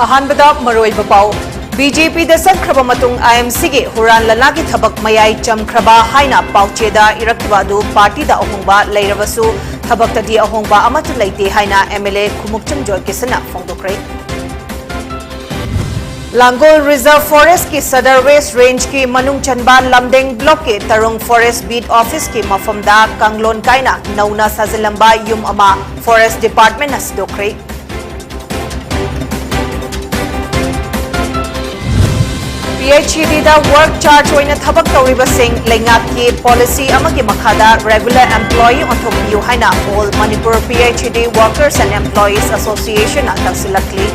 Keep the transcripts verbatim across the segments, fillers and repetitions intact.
ꯑꯍꯥꯟꯕꯗ ꯃꯔꯨꯑꯣꯏꯕ ꯄꯥꯎ꯫ ꯕꯤ ꯖꯦ ꯄꯤꯗ ꯆꯠꯈ꯭ꯔꯕ ꯃꯇꯨꯡ ꯑꯥꯏ ꯑꯦꯝ ꯁꯤꯒꯤ ꯍꯨꯔꯥꯟ ꯂꯥꯟꯅꯥꯒꯤ ꯊꯕꯛ ꯃꯌꯥꯏ ꯆꯝꯈ꯭ꯔꯕ ꯍꯥꯏꯅ ꯄꯥꯎꯆꯦꯗ ꯏꯔꯛꯈꯤꯕ ꯑꯗꯨ ꯄꯥꯔꯇꯤꯗ ꯑꯍꯣꯡꯕ ꯂꯩꯔꯕꯁꯨ ꯊꯕꯛꯇꯗꯤ ꯑꯍꯣꯡꯕ ꯑꯃꯠꯇ ꯂꯩꯇꯦ ꯍꯥꯏꯅ ꯑꯦꯝ ꯑꯦꯜ ꯑꯦ ꯈꯨꯃꯨꯛꯆꯝ ꯖꯣꯏꯀꯤꯁꯟꯅ ꯐꯣꯡꯗꯣꯛꯈ꯭ꯔꯦ꯫ ꯂꯥꯡꯒꯣꯜ ꯔꯤꯖꯔꯚ ꯐꯣꯔꯦꯁ꯭ꯠꯀꯤ ꯁꯗꯔ ꯋꯦꯁ꯭ꯠ ꯔꯦꯟꯖꯀꯤ ꯃꯅꯨꯡ ꯆꯟꯕ ꯂꯝꯗꯦꯡ ꯕ꯭ꯂꯣꯛꯀꯤ ꯇꯔꯨꯡ ꯐꯣꯔꯦꯁ꯭ꯠ ꯕꯤꯠ ꯑꯣꯐꯤꯁꯀꯤ ꯃꯐꯝꯗ ꯀꯥꯡꯂꯣꯟ ꯀꯥꯏꯅ ꯅꯧꯅ ꯁꯥꯖꯤꯜꯂꯝꯕ ꯌꯨꯝ ꯑꯃ forest ꯗꯤꯄꯥꯔꯠꯃꯦꯟꯠꯅ ꯁꯤꯗꯣꯛꯈ꯭ꯔꯦ꯫ P H E ꯗꯤꯗ work charge ꯑꯣꯏꯅ ꯊꯕꯛ ꯇꯧꯔꯤꯕꯁꯤꯡ ꯂꯩꯉꯥꯛꯀꯤ ꯄꯣꯂꯤꯁꯤ ꯑꯃꯒꯤ ꯃꯈꯥꯗ ꯔꯦꯒꯨꯂꯔ ꯑꯦꯝꯄ꯭ꯂꯣꯌꯤ ꯑꯣꯟꯊꯣꯛꯄꯤꯌꯨ ꯍꯥꯏꯅ All Manipur P H E D Workers and Employees Associationꯅ ꯇꯛꯁꯤꯜꯂꯛꯂꯤ꯫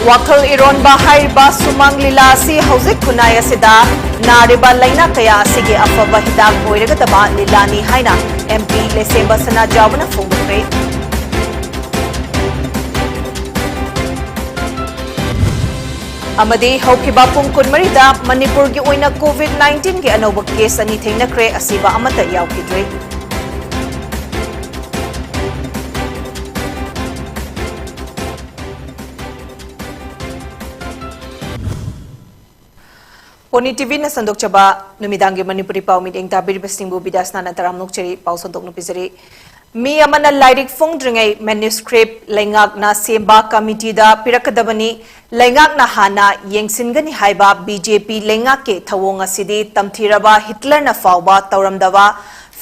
ꯋꯥꯈꯜ ꯏꯔꯣꯟꯕ ꯍꯥꯏꯔꯤꯕ ꯁꯨꯃꯥꯡ ꯂꯤꯂꯥ ꯑꯁꯤ ꯍꯧꯖꯤꯛ ꯈꯨꯟꯅꯥꯏ ꯑꯁꯤꯗ ꯅꯥꯔꯤꯕ ꯂꯥꯏꯅꯥ ꯀꯌꯥ ꯑꯁꯤꯒꯤ ꯑꯐꯕ ꯍꯤꯗꯥꯛ ꯑꯣꯏꯔꯒꯗꯕ ꯂꯤꯂꯥꯅꯤ ꯍꯥꯏꯅ ꯑꯦꯝ ꯄꯤ ꯂꯩꯁꯦꯝꯕ ꯁꯅꯥꯖꯥꯎꯕꯅ ꯐꯣꯡꯗꯣꯛꯈ꯭ꯔꯦ꯫ ꯑꯃꯗꯤ ꯍꯧꯈꯤꯕ ꯄꯨꯡ ꯀꯨꯟꯃꯔꯤꯗ ꯃꯅꯤꯄꯨꯔꯒꯤ ꯑꯣꯏꯅ COVID nineteenꯒꯤ ꯑꯅꯧꯕ ꯀꯦꯁ ꯑꯅꯤ ꯊꯦꯡꯅꯈ꯭ꯔꯦ, ꯑꯁꯤꯕ ꯑꯃꯠꯇ ꯌꯥꯎꯈꯤꯗ꯭ꯔꯦ꯫ ꯄꯣꯅꯤ ꯇꯤꯚꯤꯅ ꯁꯟꯗꯣꯛꯆꯕ ꯅꯨꯃꯤꯗꯥꯡꯒꯤ ꯃꯅꯤꯄꯨꯔꯤ ꯄꯥꯎ ꯃꯤꯠꯌꯦꯡ ꯇꯥꯕꯤꯔꯤꯕꯁꯤꯡꯕꯨ ꯕꯤꯗ꯭ꯌꯥꯁꯅꯥꯅ ꯇꯔꯥꯝꯅ ꯑꯣꯛꯆꯔꯤ꯫ ꯄꯥꯎ ꯁꯟꯗꯣꯛꯅ ꯄꯤꯖꯔꯤ꯫ ꯃꯤ ꯑꯃꯅ ꯂꯥꯏꯔꯤꯛ ꯐꯣꯡꯗ꯭ꯔꯤꯉꯩ ꯃꯦꯅꯨꯁꯀ꯭ꯔꯤꯞ ꯂꯩꯉꯥꯛꯅ ꯁꯦꯝꯕ ꯀꯃꯤꯇꯤꯗ ꯄꯤꯔꯛꯀꯗꯕꯅꯤ꯫ ꯂꯩꯉꯥꯛꯅ ꯍꯥꯟꯅ ꯌꯦꯡꯁꯤꯟꯒꯅꯤ ꯍꯥꯏꯕ ꯕꯤ ꯖꯦ ꯄꯤ ꯂꯩꯉꯥꯛꯀꯤ ꯊꯧꯑꯣꯡ ꯑꯁꯤꯗꯤ ꯇꯝꯊꯤꯔꯕ ꯍꯤꯠꯂꯔꯅ ꯐꯥꯎꯕ ꯇꯧꯔꯝꯗꯕ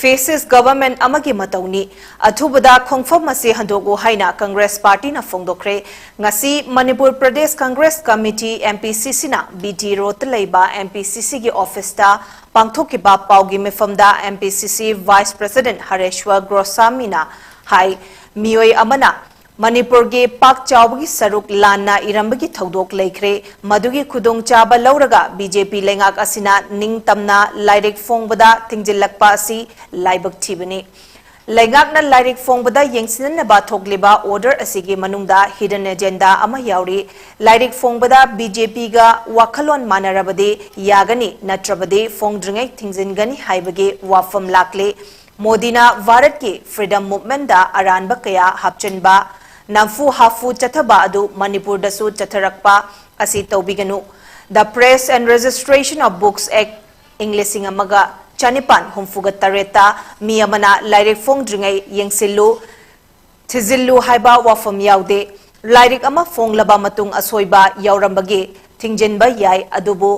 ꯐꯦꯁꯤꯁ ꯒꯚꯔꯟꯃꯦꯟꯠ ꯑꯃꯒꯤ ꯃꯇꯧꯅꯤ꯫ ꯑꯊꯨꯕꯗ ꯈꯣꯡꯐꯝ ꯑꯁꯤ ꯍꯟꯗꯣꯛꯎ ꯍꯥꯏꯅ ꯀꯪꯒ꯭ꯔꯦꯁ ꯄꯥꯔꯇꯤꯅ ꯐꯣꯡꯗꯣꯛꯈ꯭ꯔꯦ꯫ ꯉꯁꯤ Manipur Pradesh Congress committee, M P ꯁꯤ ꯁꯤꯅ ꯕꯤ ꯇꯤ ꯔꯣꯗꯇ ꯂꯩꯕ ꯑꯦꯝ ꯄꯤ ꯁꯤ ꯁꯤꯒꯤ ꯑꯣꯐꯤꯁꯇ ꯄꯥꯡꯊꯣꯛꯈꯤꯕ ꯄꯥꯎꯒꯤ ꯃꯤꯐꯝꯗ ꯑꯦꯝ ꯄꯤ ꯁꯤ ꯁꯤ ꯚꯥꯏꯁ ꯄ꯭ꯔꯦꯁꯤꯗꯦꯟꯠ ꯍꯔꯦꯁ꯭ꯋꯔ ꯒꯣꯁ꯭ꯋꯥꯃꯤꯅ ꯍꯥꯏ, ꯃꯤꯑꯣꯏ ꯑꯃꯅ ꯃꯅꯤꯄꯨꯔꯒꯤ ꯄꯥꯛ ꯆꯥꯎꯕꯒꯤ ꯁꯔꯨꯛ ꯂꯥꯟꯅ ꯏꯔꯝꯕꯒꯤ ꯊꯧꯗꯣꯛ ꯂꯩꯈ꯭ꯔꯦ꯫ ꯃꯗꯨꯒꯤ ꯈꯨꯗꯣꯡꯆꯥꯕ ꯂꯧꯔꯒ ꯕꯤ ꯖꯦ ꯄꯤ ꯂꯩꯉꯥꯛ ꯑꯁꯤꯅ ꯅꯤꯡꯇꯝꯅ ꯂꯥꯏꯔꯤꯛ ꯐꯣꯡꯕꯗ ꯊꯤꯡꯖꯤꯜꯂꯛꯄ ꯑꯁꯤ ꯂꯥꯏꯕꯛ ꯊꯤꯕꯅꯤ꯫ ꯂꯩꯉꯥꯛꯅ ꯂꯥꯏꯔꯤꯛ ꯐꯣꯡꯕꯗ ꯌꯦꯡꯁꯤꯟꯅꯅꯕ ꯊꯣꯛꯂꯤꯕ ꯑꯣꯔꯗꯔ ꯑꯁꯤꯒꯤ ꯃꯅꯨꯡꯗ ꯍꯤꯗꯟ ꯑꯦꯖꯦꯟꯗꯥ ꯑꯃ ꯌꯥꯎꯔꯤ꯫ ꯂꯥꯏꯔꯤꯛ ꯐꯣꯡꯕꯗ ꯕꯤ ꯖꯦ ꯄꯤꯒ ꯋꯥꯈꯜꯂꯣꯟ ꯃꯥꯟꯅꯔꯕꯗꯤ ꯌꯥꯒꯅꯤ, ꯅꯠꯇ꯭ꯔꯕꯗꯤ ꯐꯣꯡꯗ꯭ꯔꯤꯉꯩ ꯊꯤꯡꯖꯤꯟꯒꯅꯤ ꯍꯥꯏꯕꯒꯤ ꯋꯥꯐꯝ ꯂꯥꯛꯂꯤ꯫ ꯃꯣꯗꯤꯅ ꯚꯥꯔꯠꯀꯤ freedom movementꯇ ꯑꯔꯥꯟꯕ ꯀꯌꯥ ꯍꯥꯞꯆꯤꯟꯕ, ꯅꯝꯐꯨ ꯍꯥꯐꯨ ꯆꯠꯊꯕ ꯑꯗꯨ ꯃꯅꯤꯄꯨꯔꯗꯁꯨ ꯆꯠꯊꯔꯛꯄ ꯑꯁꯤ ꯇꯧꯕꯤꯒꯅꯨ꯫ The Press and Registration of Books Act, ꯏꯪ ꯂꯤꯁꯤꯡ ꯑꯃꯒ ꯆꯅꯤꯄꯥꯟ ꯍꯨꯝꯐꯨꯒ ꯇꯔꯦꯠꯇ ꯃꯤ ꯑꯃꯅ ꯂꯥꯏꯔꯤꯛ ꯐꯣꯡꯗ꯭ꯔꯤꯉꯩ ꯌꯦꯡꯁꯤꯜꯂꯨ, ꯊꯤꯖꯤꯜꯂꯨ ꯍꯥꯏꯕ ꯋꯥꯐꯝ ꯌꯥꯎꯗꯦ꯫ ꯂꯥꯏꯔꯤꯛ ꯑꯃ ꯐꯣꯡꯂꯕ ꯃꯇꯨꯡ ꯑꯁꯣꯏꯕ ꯌꯥꯎꯔꯝꯕꯒꯤ ꯊꯤꯡꯖꯤꯟꯕ ꯌꯥꯏ, ꯑꯗꯨꯕꯨ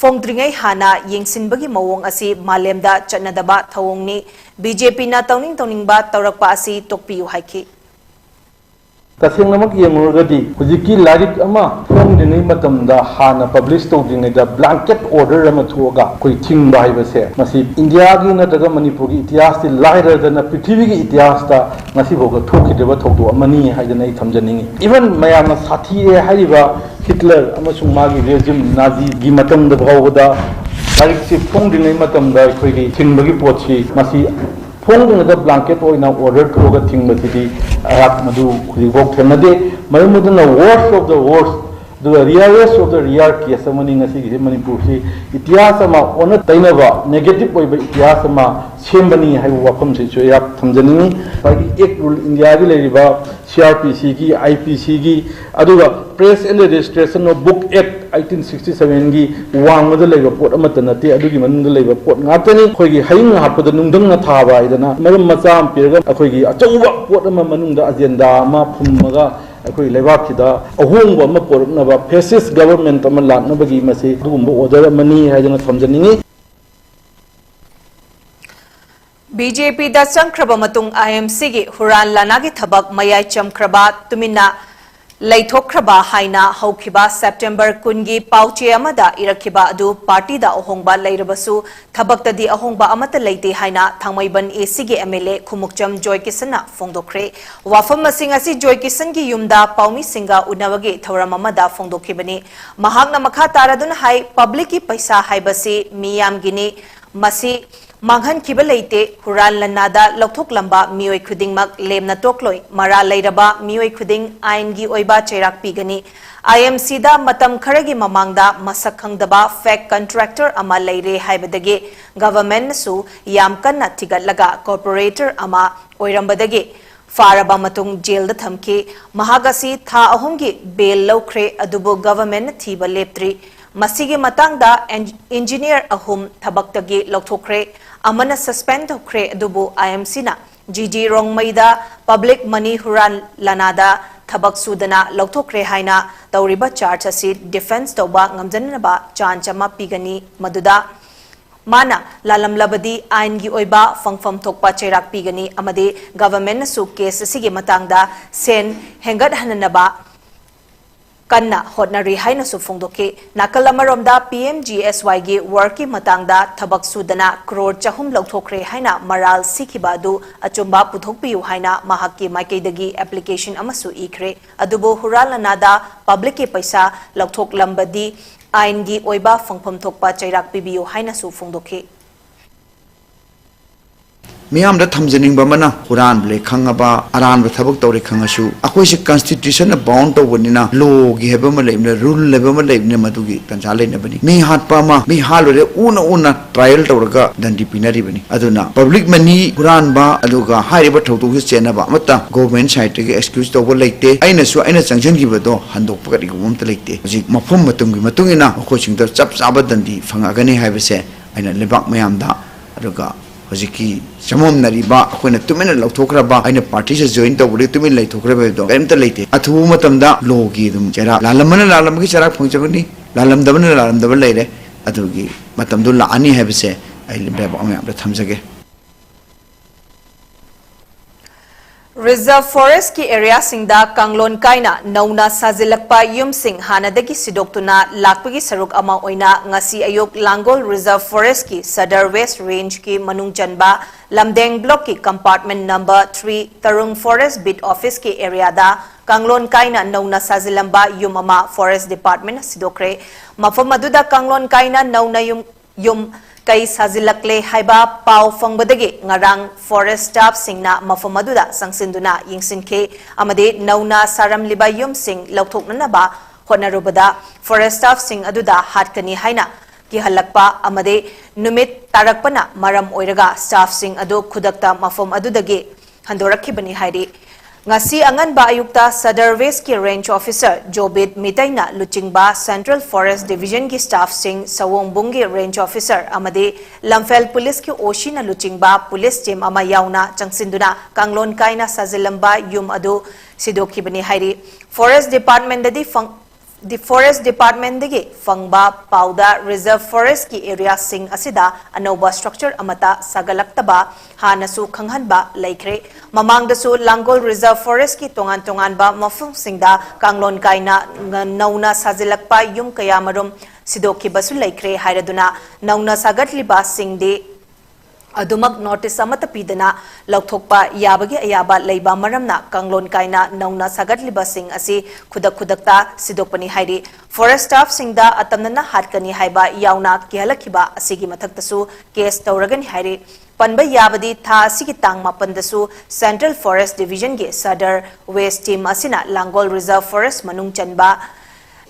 ꯐꯣꯡꯗ꯭ꯔꯤꯉꯩ ꯍꯥꯟꯅ ꯌꯦꯡꯁꯤꯟꯕꯒꯤ ꯃꯑꯣꯡ ꯑꯁꯤ ꯃꯥꯂꯦꯝꯗ ꯆꯠꯅꯗꯕ ꯊꯧꯑꯣꯡꯅꯤ꯫ ꯕꯤ ꯖꯦ ꯄꯤꯅ ꯇꯧꯅꯤꯡ ꯇꯧꯅꯤꯡꯕ ꯇꯧꯔꯛꯄ ꯑꯁꯤ ꯇꯣꯛꯄꯤꯌꯨ ꯍꯥꯏꯈꯤ꯫ ꯇꯁꯦꯡꯅꯃꯛ ꯌꯦꯡꯂꯨꯔꯒꯗꯤ ꯍꯧꯖꯤꯛꯀꯤ ꯂꯥꯏꯔꯤꯛ ꯑꯃ ꯐꯣꯡꯗ꯭ꯔꯤꯉꯩ ꯃꯇꯝꯗ ꯍꯥꯟꯅ publish ꯇꯧꯗ꯭ꯔꯤꯉꯩꯗ blanket order ꯑꯃ ꯊꯣꯛꯑꯒ ꯑꯩꯈꯣꯏ ꯊꯤꯡꯕ ꯍꯥꯏꯕꯁꯦ, ꯃꯁꯤ ꯏꯟꯗꯤꯌꯥꯒꯤ ꯅꯠꯇ꯭ꯔꯒ ꯃꯅꯤꯄꯨꯔꯒꯤ ꯏꯇꯤꯍꯥꯁꯇꯤ ꯂꯥꯏꯔꯗꯅ ꯄ꯭ꯔꯤꯊꯤꯕꯤꯒꯤ ꯏꯇꯤꯍꯥꯁꯇ ꯉꯁꯤꯐꯥꯎꯕ ꯊꯣꯛꯈꯤꯗ꯭ꯔꯤꯕ ꯊꯧꯗꯣꯛ ꯑꯃꯅꯤ ꯍꯥꯏꯗꯅ ꯑꯩ ꯊꯝꯖꯅꯤꯡꯉꯤ꯫ Even ꯃꯌꯥꯝꯅ ꯁꯥꯊꯤꯔꯦ ꯍꯥꯏꯔꯤꯕ ꯍꯤꯠꯂꯔ ꯑꯃꯁꯨꯡ ꯃꯥꯒꯤ regime ꯅꯥꯖꯤꯒꯤ ꯃꯇꯝꯗ ꯐꯥꯎꯕꯗ ꯂꯥꯏꯔꯤꯛꯁꯤ ꯐꯣꯡꯗ꯭ꯔꯤꯉꯩ ꯃꯇꯝꯗ ꯑꯩꯈꯣꯏꯒꯤ ꯊꯤꯡꯕꯒꯤ ꯄꯣꯠꯁꯤ, ꯃꯁꯤ ꯐꯣꯡꯗ꯭ꯔꯤꯉꯩꯗ blanket ꯑꯣꯏꯅ order ꯊꯣꯛꯑꯒ ꯊꯤꯡꯕꯁꯤꯗꯤ ꯑꯩꯍꯥꯛ ꯃꯗꯨ ꯍꯧꯖꯤꯛꯐꯥꯎ ꯊꯦꯡꯅꯗꯦ꯫ ꯃꯔꯝ ꯑꯗꯨꯅ worst of the worst, ꯑꯗꯨꯒ rarest of the rare case ꯑꯃꯅꯤ ꯉꯁꯤꯒꯤꯁꯤ꯫ ꯃꯅꯤꯄꯨꯔꯁꯤ ꯏꯇꯤꯍꯥꯁ ꯑꯃ ꯑꯣꯟꯅ ꯇꯩꯅꯕ negative ꯑꯣꯏꯕ ꯏꯇꯤꯍꯥꯁ ꯑꯃ ꯁꯦꯝꯕꯅꯤ ꯍꯥꯏꯕ ꯋꯥꯐꯝꯁꯤꯁꯨ ꯑꯩꯍꯥꯛ ꯊꯝꯖꯅꯤꯡꯉꯤ꯫ ꯉꯁꯥꯏꯒꯤ act rule, ꯏꯟꯗꯤꯌꯥꯒꯤ ꯂꯩꯔꯤꯕ C R P C ꯒꯤ, I P C ꯒꯤ, ꯑꯗꯨꯒ Press and Registration of Book Act eighteen sixty seven ꯒꯤ ꯋꯥꯡꯃꯗ ꯂꯩꯕ ꯄꯣꯠ ꯑꯃꯠꯇ ꯅꯠꯇꯦ, ꯑꯗꯨꯒꯤ ꯃꯅꯨꯡꯗ ꯂꯩꯕ ꯄꯣꯠ ꯉꯥꯛꯇꯅꯤ꯫ ꯑꯩꯈꯣꯏꯒꯤ ꯍꯌꯤꯡ ꯍꯥꯞꯄꯗ ꯅꯨꯡꯗꯪꯅ ꯊꯥꯕ ꯍꯥꯏꯗꯅ ꯃꯔꯝ ꯃꯆꯥ ꯑꯃ ꯄꯤꯔꯒ ꯑꯩꯈꯣꯏꯒꯤ ꯑꯆꯧꯕ ꯄꯣꯠ ꯑꯃ ꯃꯅꯨꯡꯗ agenda ꯑꯃ ꯐꯨꯝꯃꯒ ꯑꯩꯈꯣꯏ ꯂꯩꯕꯥꯛꯁꯤꯗ ꯑꯍꯣꯡꯕ ꯑꯃ ꯄꯣꯔꯛꯅꯕ, fascist government ꯑꯃ ꯂꯥꯛꯅꯕꯒꯤ ꯃꯁꯤ ꯑꯗꯨꯒꯨꯝꯕ order ꯑꯃꯅꯤ ꯍꯥꯏꯗꯅ ꯊꯝꯖꯅꯤꯡꯉꯤ꯫ ꯕꯤ ꯖꯦ ꯄꯤꯗ ꯆꯪꯈ꯭ꯔꯕ ꯃꯇꯨꯡ ꯑꯥꯏ ꯑꯦꯝ ꯁꯤꯒꯤ ꯍꯨꯔꯥꯟ ꯂꯥꯟꯅꯥꯒꯤ ꯊꯕꯛ ꯃꯌꯥꯏ ꯆꯝꯈ꯭ꯔꯕ ꯇꯨꯃꯤꯟꯅ ꯂꯩꯊꯣꯛꯈ꯭ꯔꯕ ꯍꯥꯏꯅ ꯍꯧꯈꯤꯕ ꯁꯦꯞꯇꯦꯝꯕꯔ ꯀꯨꯟꯒꯤ ꯄꯥꯎꯆꯦ ꯑꯃꯗ ꯏꯔꯛꯈꯤꯕ ꯑꯗꯨ ꯄꯥꯔꯇꯤꯗ ꯑꯍꯣꯡꯕ ꯂꯩꯔꯕꯁꯨ ꯊꯕꯛꯇꯗꯤ ꯑꯍꯣꯡꯕ ꯑꯃꯠꯇ ꯂꯩꯇꯦ ꯍꯥꯏꯅ ꯊꯥꯡꯃꯩꯕꯟ ꯑꯦ ꯁꯤꯒꯤ ꯑꯦꯝ ꯑꯦꯜ ꯑꯦ ꯈꯨꯃꯨꯛꯆꯝ ꯖꯣꯏꯀꯤꯁꯟꯅ ꯐꯣꯡꯗꯣꯛꯈ꯭ꯔꯦ꯫ ꯋꯥꯐꯝ ꯑꯁꯤ ꯉꯁꯤ ꯖꯣꯏꯀꯤꯁꯟꯒꯤ ꯌꯨꯝꯗ ꯄꯥꯎꯃꯤꯁꯤꯡꯒ ꯎꯅꯕꯒꯤ ꯊꯧꯔꯝ ꯑꯃꯗ ꯐꯣꯡꯗꯣꯛꯈꯤꯕꯅꯤ꯫ ꯃꯍꯥꯛꯅ ꯃꯈꯥ ꯇꯥꯔꯗꯨꯅ ꯍꯥꯏ, ꯄꯕ꯭ꯂꯤꯛꯀꯤ ꯄꯩꯁꯥ ꯍꯥꯏꯕꯁꯤ ꯃꯤꯌꯥꯝꯒꯤꯅꯤ, ꯃꯁꯤ ꯃꯥꯡꯍꯟꯈꯤꯕ ꯂꯩꯇꯦ꯫ ꯍꯨꯔꯥꯟ ꯂꯟꯅꯥꯗ ꯂꯧꯊꯣꯛꯂꯝꯕ ꯃꯤꯑꯣꯏ ꯈꯨꯗꯤꯡꯃꯛ ꯂꯦꯝꯅ ꯇꯣꯛꯂꯣꯏ꯫ ꯃꯔꯥꯜ ꯂꯩꯔꯕ ꯃꯤꯑꯣꯏ ꯈꯨꯗꯤꯡ ꯑꯥꯏꯟꯒꯤ ꯑꯣꯏꯕ ꯆꯩꯔꯥꯛ ꯄꯤꯒꯅꯤ꯫ ꯑꯥꯏ ꯑꯦꯝ ꯁꯤꯗ ꯃꯇꯝ ꯈꯔꯒꯤ ꯃꯃꯥꯡꯗ ꯃꯁꯛ ꯈꯪꯗꯕ fake contractor ꯑꯃ ꯂꯩꯔꯦ ꯍꯥꯏꯕꯗꯒꯤ governmentꯅꯁꯨ ꯌꯥꯝ ꯀꯟꯅ ꯊꯤꯒꯠꯂꯒ corporator ꯑꯃ ꯑꯣꯏꯔꯝꯕꯗꯒꯤ ꯐꯥꯔꯕ ꯃꯇꯨꯡ ꯖꯦꯜꯗ ꯊꯝꯈꯤ꯫ ꯃꯍꯥꯛ ꯑꯁꯤ ꯊꯥ ꯑꯍꯨꯝꯒꯤ bail ꯂꯧꯈ꯭ꯔꯦ, ꯑꯗꯨꯕꯨ governmentꯅ ꯊꯤꯕ ꯂꯦꯞꯇ꯭ꯔꯤ꯫ ꯃꯁꯤꯒꯤ ꯃꯇꯥꯡꯗ ꯑꯦꯟ-, engineer ꯑꯍꯨꯝ ꯊꯕꯛꯇꯒꯤ ꯂꯧꯊꯣꯛꯈ꯭ꯔꯦ, ꯑꯃꯅ suspend ꯇꯧꯈ꯭ꯔꯦ, ꯑꯗꯨꯕꯨ ꯑꯥꯏ ꯑꯦꯝ ꯁꯤꯅ ꯖꯤ ꯗꯤ ꯔꯣꯡꯃꯩꯗ public money ꯍꯨꯔꯥꯟ ꯂꯅꯥꯗ ꯊꯕꯛ ꯁꯨꯗꯅ ꯂꯧꯊꯣꯛꯈ꯭ꯔꯦ ꯍꯥꯏꯅ ꯇꯧꯔꯤꯕ charge ꯑꯁꯤ defence ꯇꯧꯕ ꯉꯝꯖꯅꯅꯕ chance ꯑꯃ ꯄꯤꯒꯅꯤ, ꯃꯗꯨꯗ ꯃꯥꯅ ꯂꯥꯜꯂꯝꯂꯕꯗꯤ ꯑꯥꯏꯟꯒꯤ ꯑꯣꯏꯕ ꯐꯪꯐꯝ ꯊꯣꯛꯄ ꯆꯩꯔꯥꯛ ꯄꯤꯒꯅꯤ ꯑꯃꯗꯤ governmentꯅꯁꯨ case ꯑꯁꯤꯒꯤ ꯃꯇꯥꯡꯗ ꯁꯦꯟ ꯍꯦꯟꯒꯠꯍꯟꯅꯅꯕ ꯀꯟꯅ ꯍꯣꯠꯅꯔꯤ ꯍꯥꯏꯅꯁꯨ ꯐꯣꯡꯗꯣꯛꯈꯤ꯫ ꯅꯥꯀꯜ ꯑꯃꯔꯣꯝꯗ ꯄꯤ ꯑꯦꯝ ꯖꯤ ꯑꯦꯁ ꯋꯥꯏꯒꯤ workꯀꯤ ꯃꯇꯥꯡꯗ ꯊꯕꯛ ꯁꯨꯗꯅ crore ꯆꯍꯨꯝ ꯂꯧꯊꯣꯛꯈ꯭ꯔꯦ ꯍꯥꯏꯅ ꯃꯔꯥꯜ ꯁꯤꯈꯤꯕ ꯑꯗꯨ ꯑꯆꯨꯝꯕ ꯄꯨꯊꯣꯛꯄꯤꯌꯨ ꯍꯥꯏꯅ ꯃꯍꯥꯛꯀꯤ ꯃꯥꯏꯀꯩꯗꯒꯤ application ꯑꯃꯁꯨ ꯏꯈ꯭ꯔꯦ꯫ ꯑꯗꯨꯕꯨ ꯍꯨꯔꯥꯟ ꯂꯅꯥꯗ publicꯀꯤ ꯄꯩꯁꯥ ꯂꯧꯊꯣꯛꯂꯝꯕꯗꯤ ꯑꯥꯏꯟꯒꯤ ꯑꯣꯏꯕ ꯐꯪꯐꯝ ꯊꯣꯛꯄ ꯆꯩꯔꯥꯛ ꯄꯤꯕꯤꯌꯨ ꯍꯥꯏꯅꯁꯨ ꯐꯣꯡꯗꯣꯛꯈꯤ꯫ ꯃꯤꯌꯥꯝꯗ ꯊꯝꯖꯅꯤꯡꯕ ꯑꯃꯅ, ꯍꯨꯔꯥꯟꯕ ꯂꯦ ꯈꯪꯉꯕ, ꯑꯔꯥꯟꯕ ꯊꯕꯛ ꯇꯧꯔꯦ ꯈꯪꯉꯁꯨ, ꯑꯩꯈꯣꯏꯁꯦ constitutionꯅ bound ꯇꯧꯕꯅꯤꯅ, lawꯒꯤ ꯍꯥꯏꯕ ꯑꯃ ꯂꯩꯕꯅꯤꯅ, rule ꯍꯥꯏꯕ ꯑꯃ ꯂꯩꯕꯅꯤꯅ, ꯃꯗꯨꯒꯤ ꯇꯟꯖꯥ ꯂꯩꯅꯕꯅꯤ꯫ ꯃꯤ ꯍꯥꯠꯄ ꯑꯃ, ꯃꯤ ꯍꯥꯠꯂꯨꯔꯦ, ꯎꯅ ꯎꯅ trial ꯇꯧꯔꯒ ꯗꯟꯗꯤ ꯄꯤꯅꯔꯤꯕꯅꯤ꯫ ꯑꯗꯨꯅ public money ꯍꯨꯔꯥꯟꯕ, ꯑꯗꯨꯒ ꯍꯥꯏꯔꯤꯕ ꯊꯧꯗꯣꯛꯁꯤ ꯆꯦꯟꯅꯕ ꯑꯃꯠꯇ government sideꯇꯒꯤ excuse ꯇꯧꯕ ꯂꯩꯇꯦ꯫ ꯑꯩꯅꯁꯨ ꯑꯩꯅ ꯆꯪꯁꯤꯟꯈꯤꯕꯗꯣ ꯍꯟꯗꯣꯛꯄ ꯀꯔꯤꯒꯨꯝꯕ ꯑꯃꯠꯇ ꯂꯩꯇꯦ꯫ ꯍꯧꯖꯤꯛ ꯃꯐꯝ ꯃꯇꯝꯒꯤ ꯃꯇꯨꯡ ꯏꯟꯅ ꯃꯈꯣꯏꯁꯤꯡꯗ ꯆꯞ ꯆꯥꯕ ꯗꯟꯗꯤ ꯐꯪꯉꯛꯀꯅꯤ ꯍꯥꯏꯕꯁꯦ ꯑꯩꯅ ꯂꯩꯕꯥꯛ ꯃꯌꯥꯝꯗ, ꯑꯗꯨꯒ ꯍꯧꯖꯤꯛꯀꯤ ꯆꯃꯝꯅꯔꯤꯕ, ꯑꯩꯈꯣꯏꯅ ꯇꯨꯃꯤꯟꯅ ꯂꯧꯊꯣꯛꯈ꯭ꯔꯕ, ꯑꯩꯅ partyꯁꯦ join ꯇꯧꯕꯗꯒꯤ ꯇꯨꯃꯤꯟꯅ ꯂꯩꯊꯣꯛꯈ꯭ꯔꯕ ꯍꯥꯏꯕꯗꯣ ꯀꯔꯤꯝꯇ ꯂꯩꯇꯦ꯫ ꯑꯊꯨꯕ ꯃꯇꯝꯗ lawꯒꯤ ꯑꯗꯨꯝ ꯆꯩꯔꯥꯛ, ꯂꯥꯜꯂꯝꯕꯅ ꯂꯥꯜꯂꯝꯕꯒꯤ ꯆꯩꯔꯥꯛ ꯐꯪꯖꯒꯅꯤ, ꯂꯥꯜꯂꯝꯗꯕꯅ ꯂꯥꯜꯂꯝꯗꯕ ꯂꯩꯔꯦ, ꯑꯗꯨꯒꯤ ꯃꯇꯝꯗꯣ ꯂꯥꯛꯑꯅꯤ ꯍꯥꯏꯕꯁꯦ ꯑꯩ ꯂꯩꯕꯥꯛ ꯃꯌꯥꯝꯗ ꯊꯝꯖꯒꯦ꯫ Reserve forestꯀꯤ areaꯁꯤꯡꯗ ꯀꯥꯡꯂꯣꯟ ꯀꯥꯏꯅ ꯅꯧꯅ ꯁꯥꯖꯤꯜꯂꯛꯄ ꯌꯨꯝꯁꯤꯡ ꯍꯥꯟꯅꯗꯒꯤ ꯁꯤꯗꯣꯛꯇꯨꯅ ꯂꯥꯛꯄꯒꯤ ꯁꯔꯨꯛ ꯑꯃ ꯑꯣꯏꯅ ꯉꯁꯤ ꯑꯌꯨꯛ ꯂꯥꯡꯒꯣꯜ Reserve forestꯀꯤ Sadar West rangeꯀꯤ ꯃꯅꯨꯡ ꯆꯟꯕ ꯂꯝꯗꯦꯡ blockꯀꯤ compartment number three ꯇꯔꯨꯡ forest beat officeꯀꯤ areaꯗ ꯀꯥꯡꯂꯣꯟ ꯀꯥꯏꯅ ꯅꯧꯅ ꯁꯥꯖꯤꯜꯂꯝꯕ ꯌꯨꯝ ꯑꯃ forest departmentꯅ ꯁꯤꯗꯣꯛꯈ꯭ꯔꯦ꯫ ꯃꯐꯝ ꯑꯗꯨꯗ ꯀꯥꯡꯂꯣꯟ ꯀꯥꯏꯅ ꯅꯧꯅ ꯌꯨꯝ ꯌꯨꯝ ꯀꯩ ꯁꯥꯖꯤꯜꯂꯛꯂꯦ ꯍꯥꯏꯕ ꯄꯥꯎ ꯐꯪꯕꯗꯒꯤ ꯉꯔꯥꯡ forest staff ꯁꯤꯡꯅ ꯃꯐꯝ ꯑꯗꯨꯗ ꯆꯪꯁꯤꯟꯗꯨꯅ ꯌꯦꯡꯁꯤꯟꯈꯤ ꯑꯃꯗꯤ ꯅꯧꯅ ꯁꯥꯔꯝꯂꯤꯕ ꯌꯨꯝꯁꯤꯡ ꯂꯧꯊꯣꯛꯅꯅꯕ ꯍꯣꯠꯅꯔꯨꯕꯗ forest staff ꯁꯤꯡ ꯑꯗꯨꯗ ꯍꯥꯠꯀꯅꯤ ꯍꯥꯏꯅ ꯀꯤꯍꯜꯂꯛꯄ ꯑꯃꯗꯤ ꯅꯨꯃꯤꯠ ꯇꯥꯔꯛꯄꯅ ꯃꯔꯝ ꯑꯣꯏꯔꯒ staff ꯁꯤꯡ ꯑꯗꯨ ꯈꯨꯗꯛꯇ ꯃꯐꯝ ꯑꯗꯨꯗꯒꯤ ꯍꯟꯗꯣꯔꯛꯈꯤꯕꯅꯤ ꯍꯥꯏꯔꯤ꯫ ꯉꯁꯤ ꯑꯉꯟꯕ ꯑꯌꯨꯛꯇ Sadar West ꯀꯤ range officer ꯖꯣꯕꯤꯠ ꯃꯤꯇꯩꯅ ꯂꯨꯆꯤꯡꯕ Central Forest Division ꯒꯤ staff ꯁꯤꯡ, ꯁꯑꯣꯡꯕꯨꯡꯒꯤ range officer ꯑꯃꯗꯤ ꯂꯝꯐꯦꯜ police ꯀꯤ O C ꯅ ꯂꯨꯆꯤꯡꯕ police team ꯑꯃ ꯌꯥꯎꯅ ꯆꯪꯁꯤꯟꯗꯨꯅ ꯀꯥꯡꯂꯣꯟ ꯀꯥꯏꯅ ꯁꯥꯖꯤꯜꯂꯝꯕ ꯌꯨꯝ ꯑꯗꯨ ꯁꯤꯗꯣꯛꯈꯤꯕꯅꯤ ꯍꯥꯏꯔꯤ꯫ Forest Department ꯗꯗꯤ ꯐꯪ-, ꯗꯤ forest department ꯗꯒꯤ ꯐꯪꯕ ꯄꯥꯎꯗ reserve forest ꯀꯤ area ꯁꯤꯡ ꯑꯁꯤꯗ ꯑꯅꯧꯕ structure ꯑꯃꯠꯇ ꯁꯥꯒꯠꯂꯛꯇꯕ ꯍꯥꯟꯅꯁꯨ ꯈꯪꯍꯟꯕ ꯂꯩꯈ꯭ꯔꯦ꯫ ꯃꯃꯥꯡꯗꯁꯨ ꯂꯥꯡꯒꯣꯜ reserve forest ꯀꯤ ꯇꯣꯉꯥꯟ ꯇꯣꯉꯥꯟꯕ ꯃꯐꯝꯁꯤꯡꯗ ꯀꯥꯡꯂꯣꯟ ꯀꯥꯏꯅ ꯅ-, ꯅꯧꯅ ꯁꯥꯖꯤꯜꯂꯛꯄ ꯌꯨꯝ ꯀꯌꯥꯃꯔꯨꯝ ꯁꯤꯗꯣꯛꯈꯤꯕꯁꯨ ꯂꯩꯈ꯭ꯔꯦ ꯍꯥꯏꯔꯗꯨꯅ ꯅꯧꯅ ꯁꯥꯒꯠꯂꯤꯕꯁꯤꯡꯗꯤ ꯑꯗꯨꯃꯛ notice ꯑꯃꯠꯇ ꯄꯤꯗꯅ ꯂꯧꯊꯣꯛꯄ ꯌꯥꯕꯒꯤ ꯑꯌꯥꯕ ꯂꯩꯕ ꯃꯔꯝꯅ ꯀꯥꯡꯂꯣꯟ ꯀꯥꯏꯅ ꯅꯧꯅ ꯁꯥꯒꯠꯂꯤꯕꯁꯤꯡ ꯑꯁꯤ ꯈꯨꯗꯛ ꯈꯨꯗꯛꯇ ꯁꯤꯗꯣꯛꯄꯅꯤ ꯍꯥꯏꯔꯤ꯫ Forest staff ꯁꯤꯡꯗ ꯑꯇꯝꯅꯅ ꯍꯥꯠꯀꯅꯤ ꯍꯥꯏꯕ ꯌꯥꯎꯅ ꯀꯤꯍꯜꯂꯛꯈꯤꯕ ꯑꯁꯤꯒꯤ ꯃꯊꯛꯇꯁꯨ case ꯇꯧꯔꯒꯅꯤ ꯍꯥꯏꯔꯤ꯫ ꯄꯟꯕ ꯌꯥꯕꯗꯤ ꯊꯥ ꯑꯁꯤꯒꯤ ꯇꯥꯡ ꯃꯥꯄꯟꯗꯁꯨ Central Forest Division ꯒꯤ Sadar West team ꯑꯁꯤꯅ ꯂꯥꯡꯒꯣꯜ reserve forest ꯃꯅꯨꯡ ꯆꯟꯕ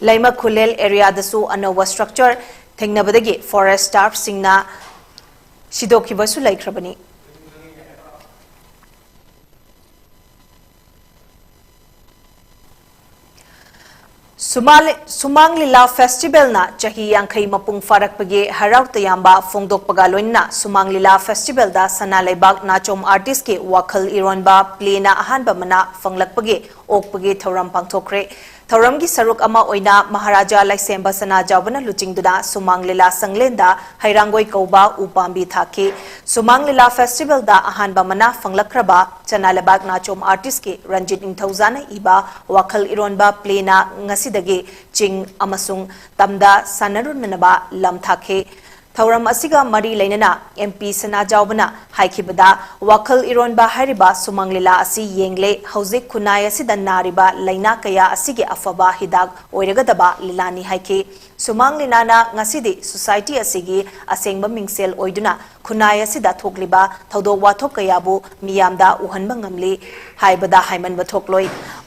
ꯂꯩꯃ ꯈꯨꯂꯦꯜ area ꯗꯁꯨ ꯑꯅꯧꯕ structure ꯊꯦꯡꯅꯕꯗꯒꯤ forest staff ꯁꯤꯡꯅ ꯁꯤꯗꯣꯛꯈꯤꯕꯁꯨ ꯂꯩꯈ꯭ꯔꯕꯅꯤ꯫ ꯁꯨꯃꯥꯡ-, ꯁꯨꯃꯥꯡ ꯂꯤꯂꯥ festival ꯅ ꯆꯍꯤ ꯌꯥꯡꯈꯩ ꯃꯄꯨꯡ ꯐꯥꯔꯛꯄꯒꯤ ꯍꯔꯥꯎ ꯇꯌꯥꯝꯕ ꯐꯣꯡꯗꯣꯛꯄꯒ ꯂꯣꯏꯅꯅ ꯁꯨꯃꯥꯡ ꯂꯤꯂꯥ festival ꯗ ꯁꯅꯥ ꯂꯩꯕꯥꯛ ꯅꯥꯆꯣꯝ artist ꯀꯤ ꯋꯥꯈꯜ ꯏꯔꯣꯟꯕ play ꯅ ꯑꯍꯥꯟꯕ ꯃꯅꯥ ꯐꯪꯂꯛꯄꯒꯤ ꯑꯣꯛꯄꯒꯤ ꯊꯧꯔꯝ ꯄꯥꯡꯊꯣꯛꯈ꯭ꯔꯦ꯫ ꯊꯧꯔꯝꯒꯤ ꯁꯔꯨꯛ ꯑꯃ ꯑꯣꯏꯅ ꯃꯍꯥꯔꯥꯖꯥ ꯂꯥꯏꯁꯦꯝꯕ ꯁꯅꯥꯖꯥꯎꯕꯅ ꯂꯨꯆꯤꯡꯗꯨꯅ ꯁꯨꯃꯥꯡ ꯂꯤꯂꯥ ꯁꯪꯂꯦꯟꯗ ꯍꯩꯔꯥꯡꯒꯣꯏ ꯀꯧꯕ ꯎ ꯄꯥꯝꯕꯤ ꯊꯥꯈꯤ꯫ ꯁꯨꯃꯥꯡ ꯂꯤꯂꯥ festival ꯗ ꯑꯍꯥꯟꯕ ꯃꯅꯥ ꯐꯪꯂꯛꯈ꯭ꯔꯕ ꯆꯅꯥ ꯂꯩꯕꯥꯛ ꯅꯥꯆꯣꯝ artist ꯀꯤ ꯔꯟꯖꯤꯠ ꯅꯤꯡꯊꯧꯖꯥꯅ ꯏꯕ ꯋꯥꯈꯜ ꯏꯔꯣꯟꯕ play ꯅ ꯉꯁꯤꯗꯒꯤ ꯆꯤꯡ ꯑꯃꯁꯨꯡ ꯇꯝꯗ ꯁꯥꯟꯅꯔꯨꯅꯅꯕ ꯂꯝ ꯊꯥꯈꯤ꯫ ꯊꯧꯔꯝ ꯑꯁꯤꯒ ꯃꯔꯤ ꯂꯩꯅꯅ ꯑꯦꯝ ꯄꯤ ꯁꯅꯥꯖꯥꯎꯕꯅ ꯍꯥꯏꯈꯤꯕꯗ, ꯋꯥꯈꯜ ꯏꯔꯣꯟꯕ ꯍꯥꯏꯔꯤꯕ ꯁꯨꯃꯥꯡ ꯂꯤꯂꯥ ꯑꯁꯤ ꯌꯦꯡꯂꯦ, ꯍꯧꯖꯤꯛ ꯈꯨꯟꯅꯥꯏ ꯑꯁꯤꯗ ꯅꯥꯔꯤꯕ ꯂꯥꯏꯅꯥ ꯀꯌꯥ ꯑꯁꯤꯒꯤ ꯑꯐꯕ ꯍꯤꯗꯥꯛ ꯑꯣꯏꯔꯒꯗꯕ ꯂꯤꯂꯥꯅꯤ ꯍꯥꯏꯈꯤ꯫ ꯁꯨꯃꯥꯡ ꯂꯤꯂꯥꯅ ꯉꯁꯤꯗꯤ ꯁꯣꯁꯥꯏꯇꯤ ꯑꯁꯤꯒꯤ ꯑꯁꯦꯡꯕ ꯃꯤꯡꯁꯦꯜ ꯑꯣꯏꯗꯨꯅ ꯈꯨꯟꯅꯥꯏ ꯑꯁꯤꯗ ꯊꯣꯛꯂꯤꯕ ꯊꯧꯗꯣꯛ ꯋꯥꯊꯣꯛ ꯀꯌꯥꯕꯨ ꯃꯤꯌꯥꯝꯗ ꯎꯍꯟꯕ ꯉꯝꯂꯤ ꯍꯥꯏꯕꯗ ꯍꯥꯏꯃꯟꯕ ꯊꯣꯛꯂꯣꯏ꯫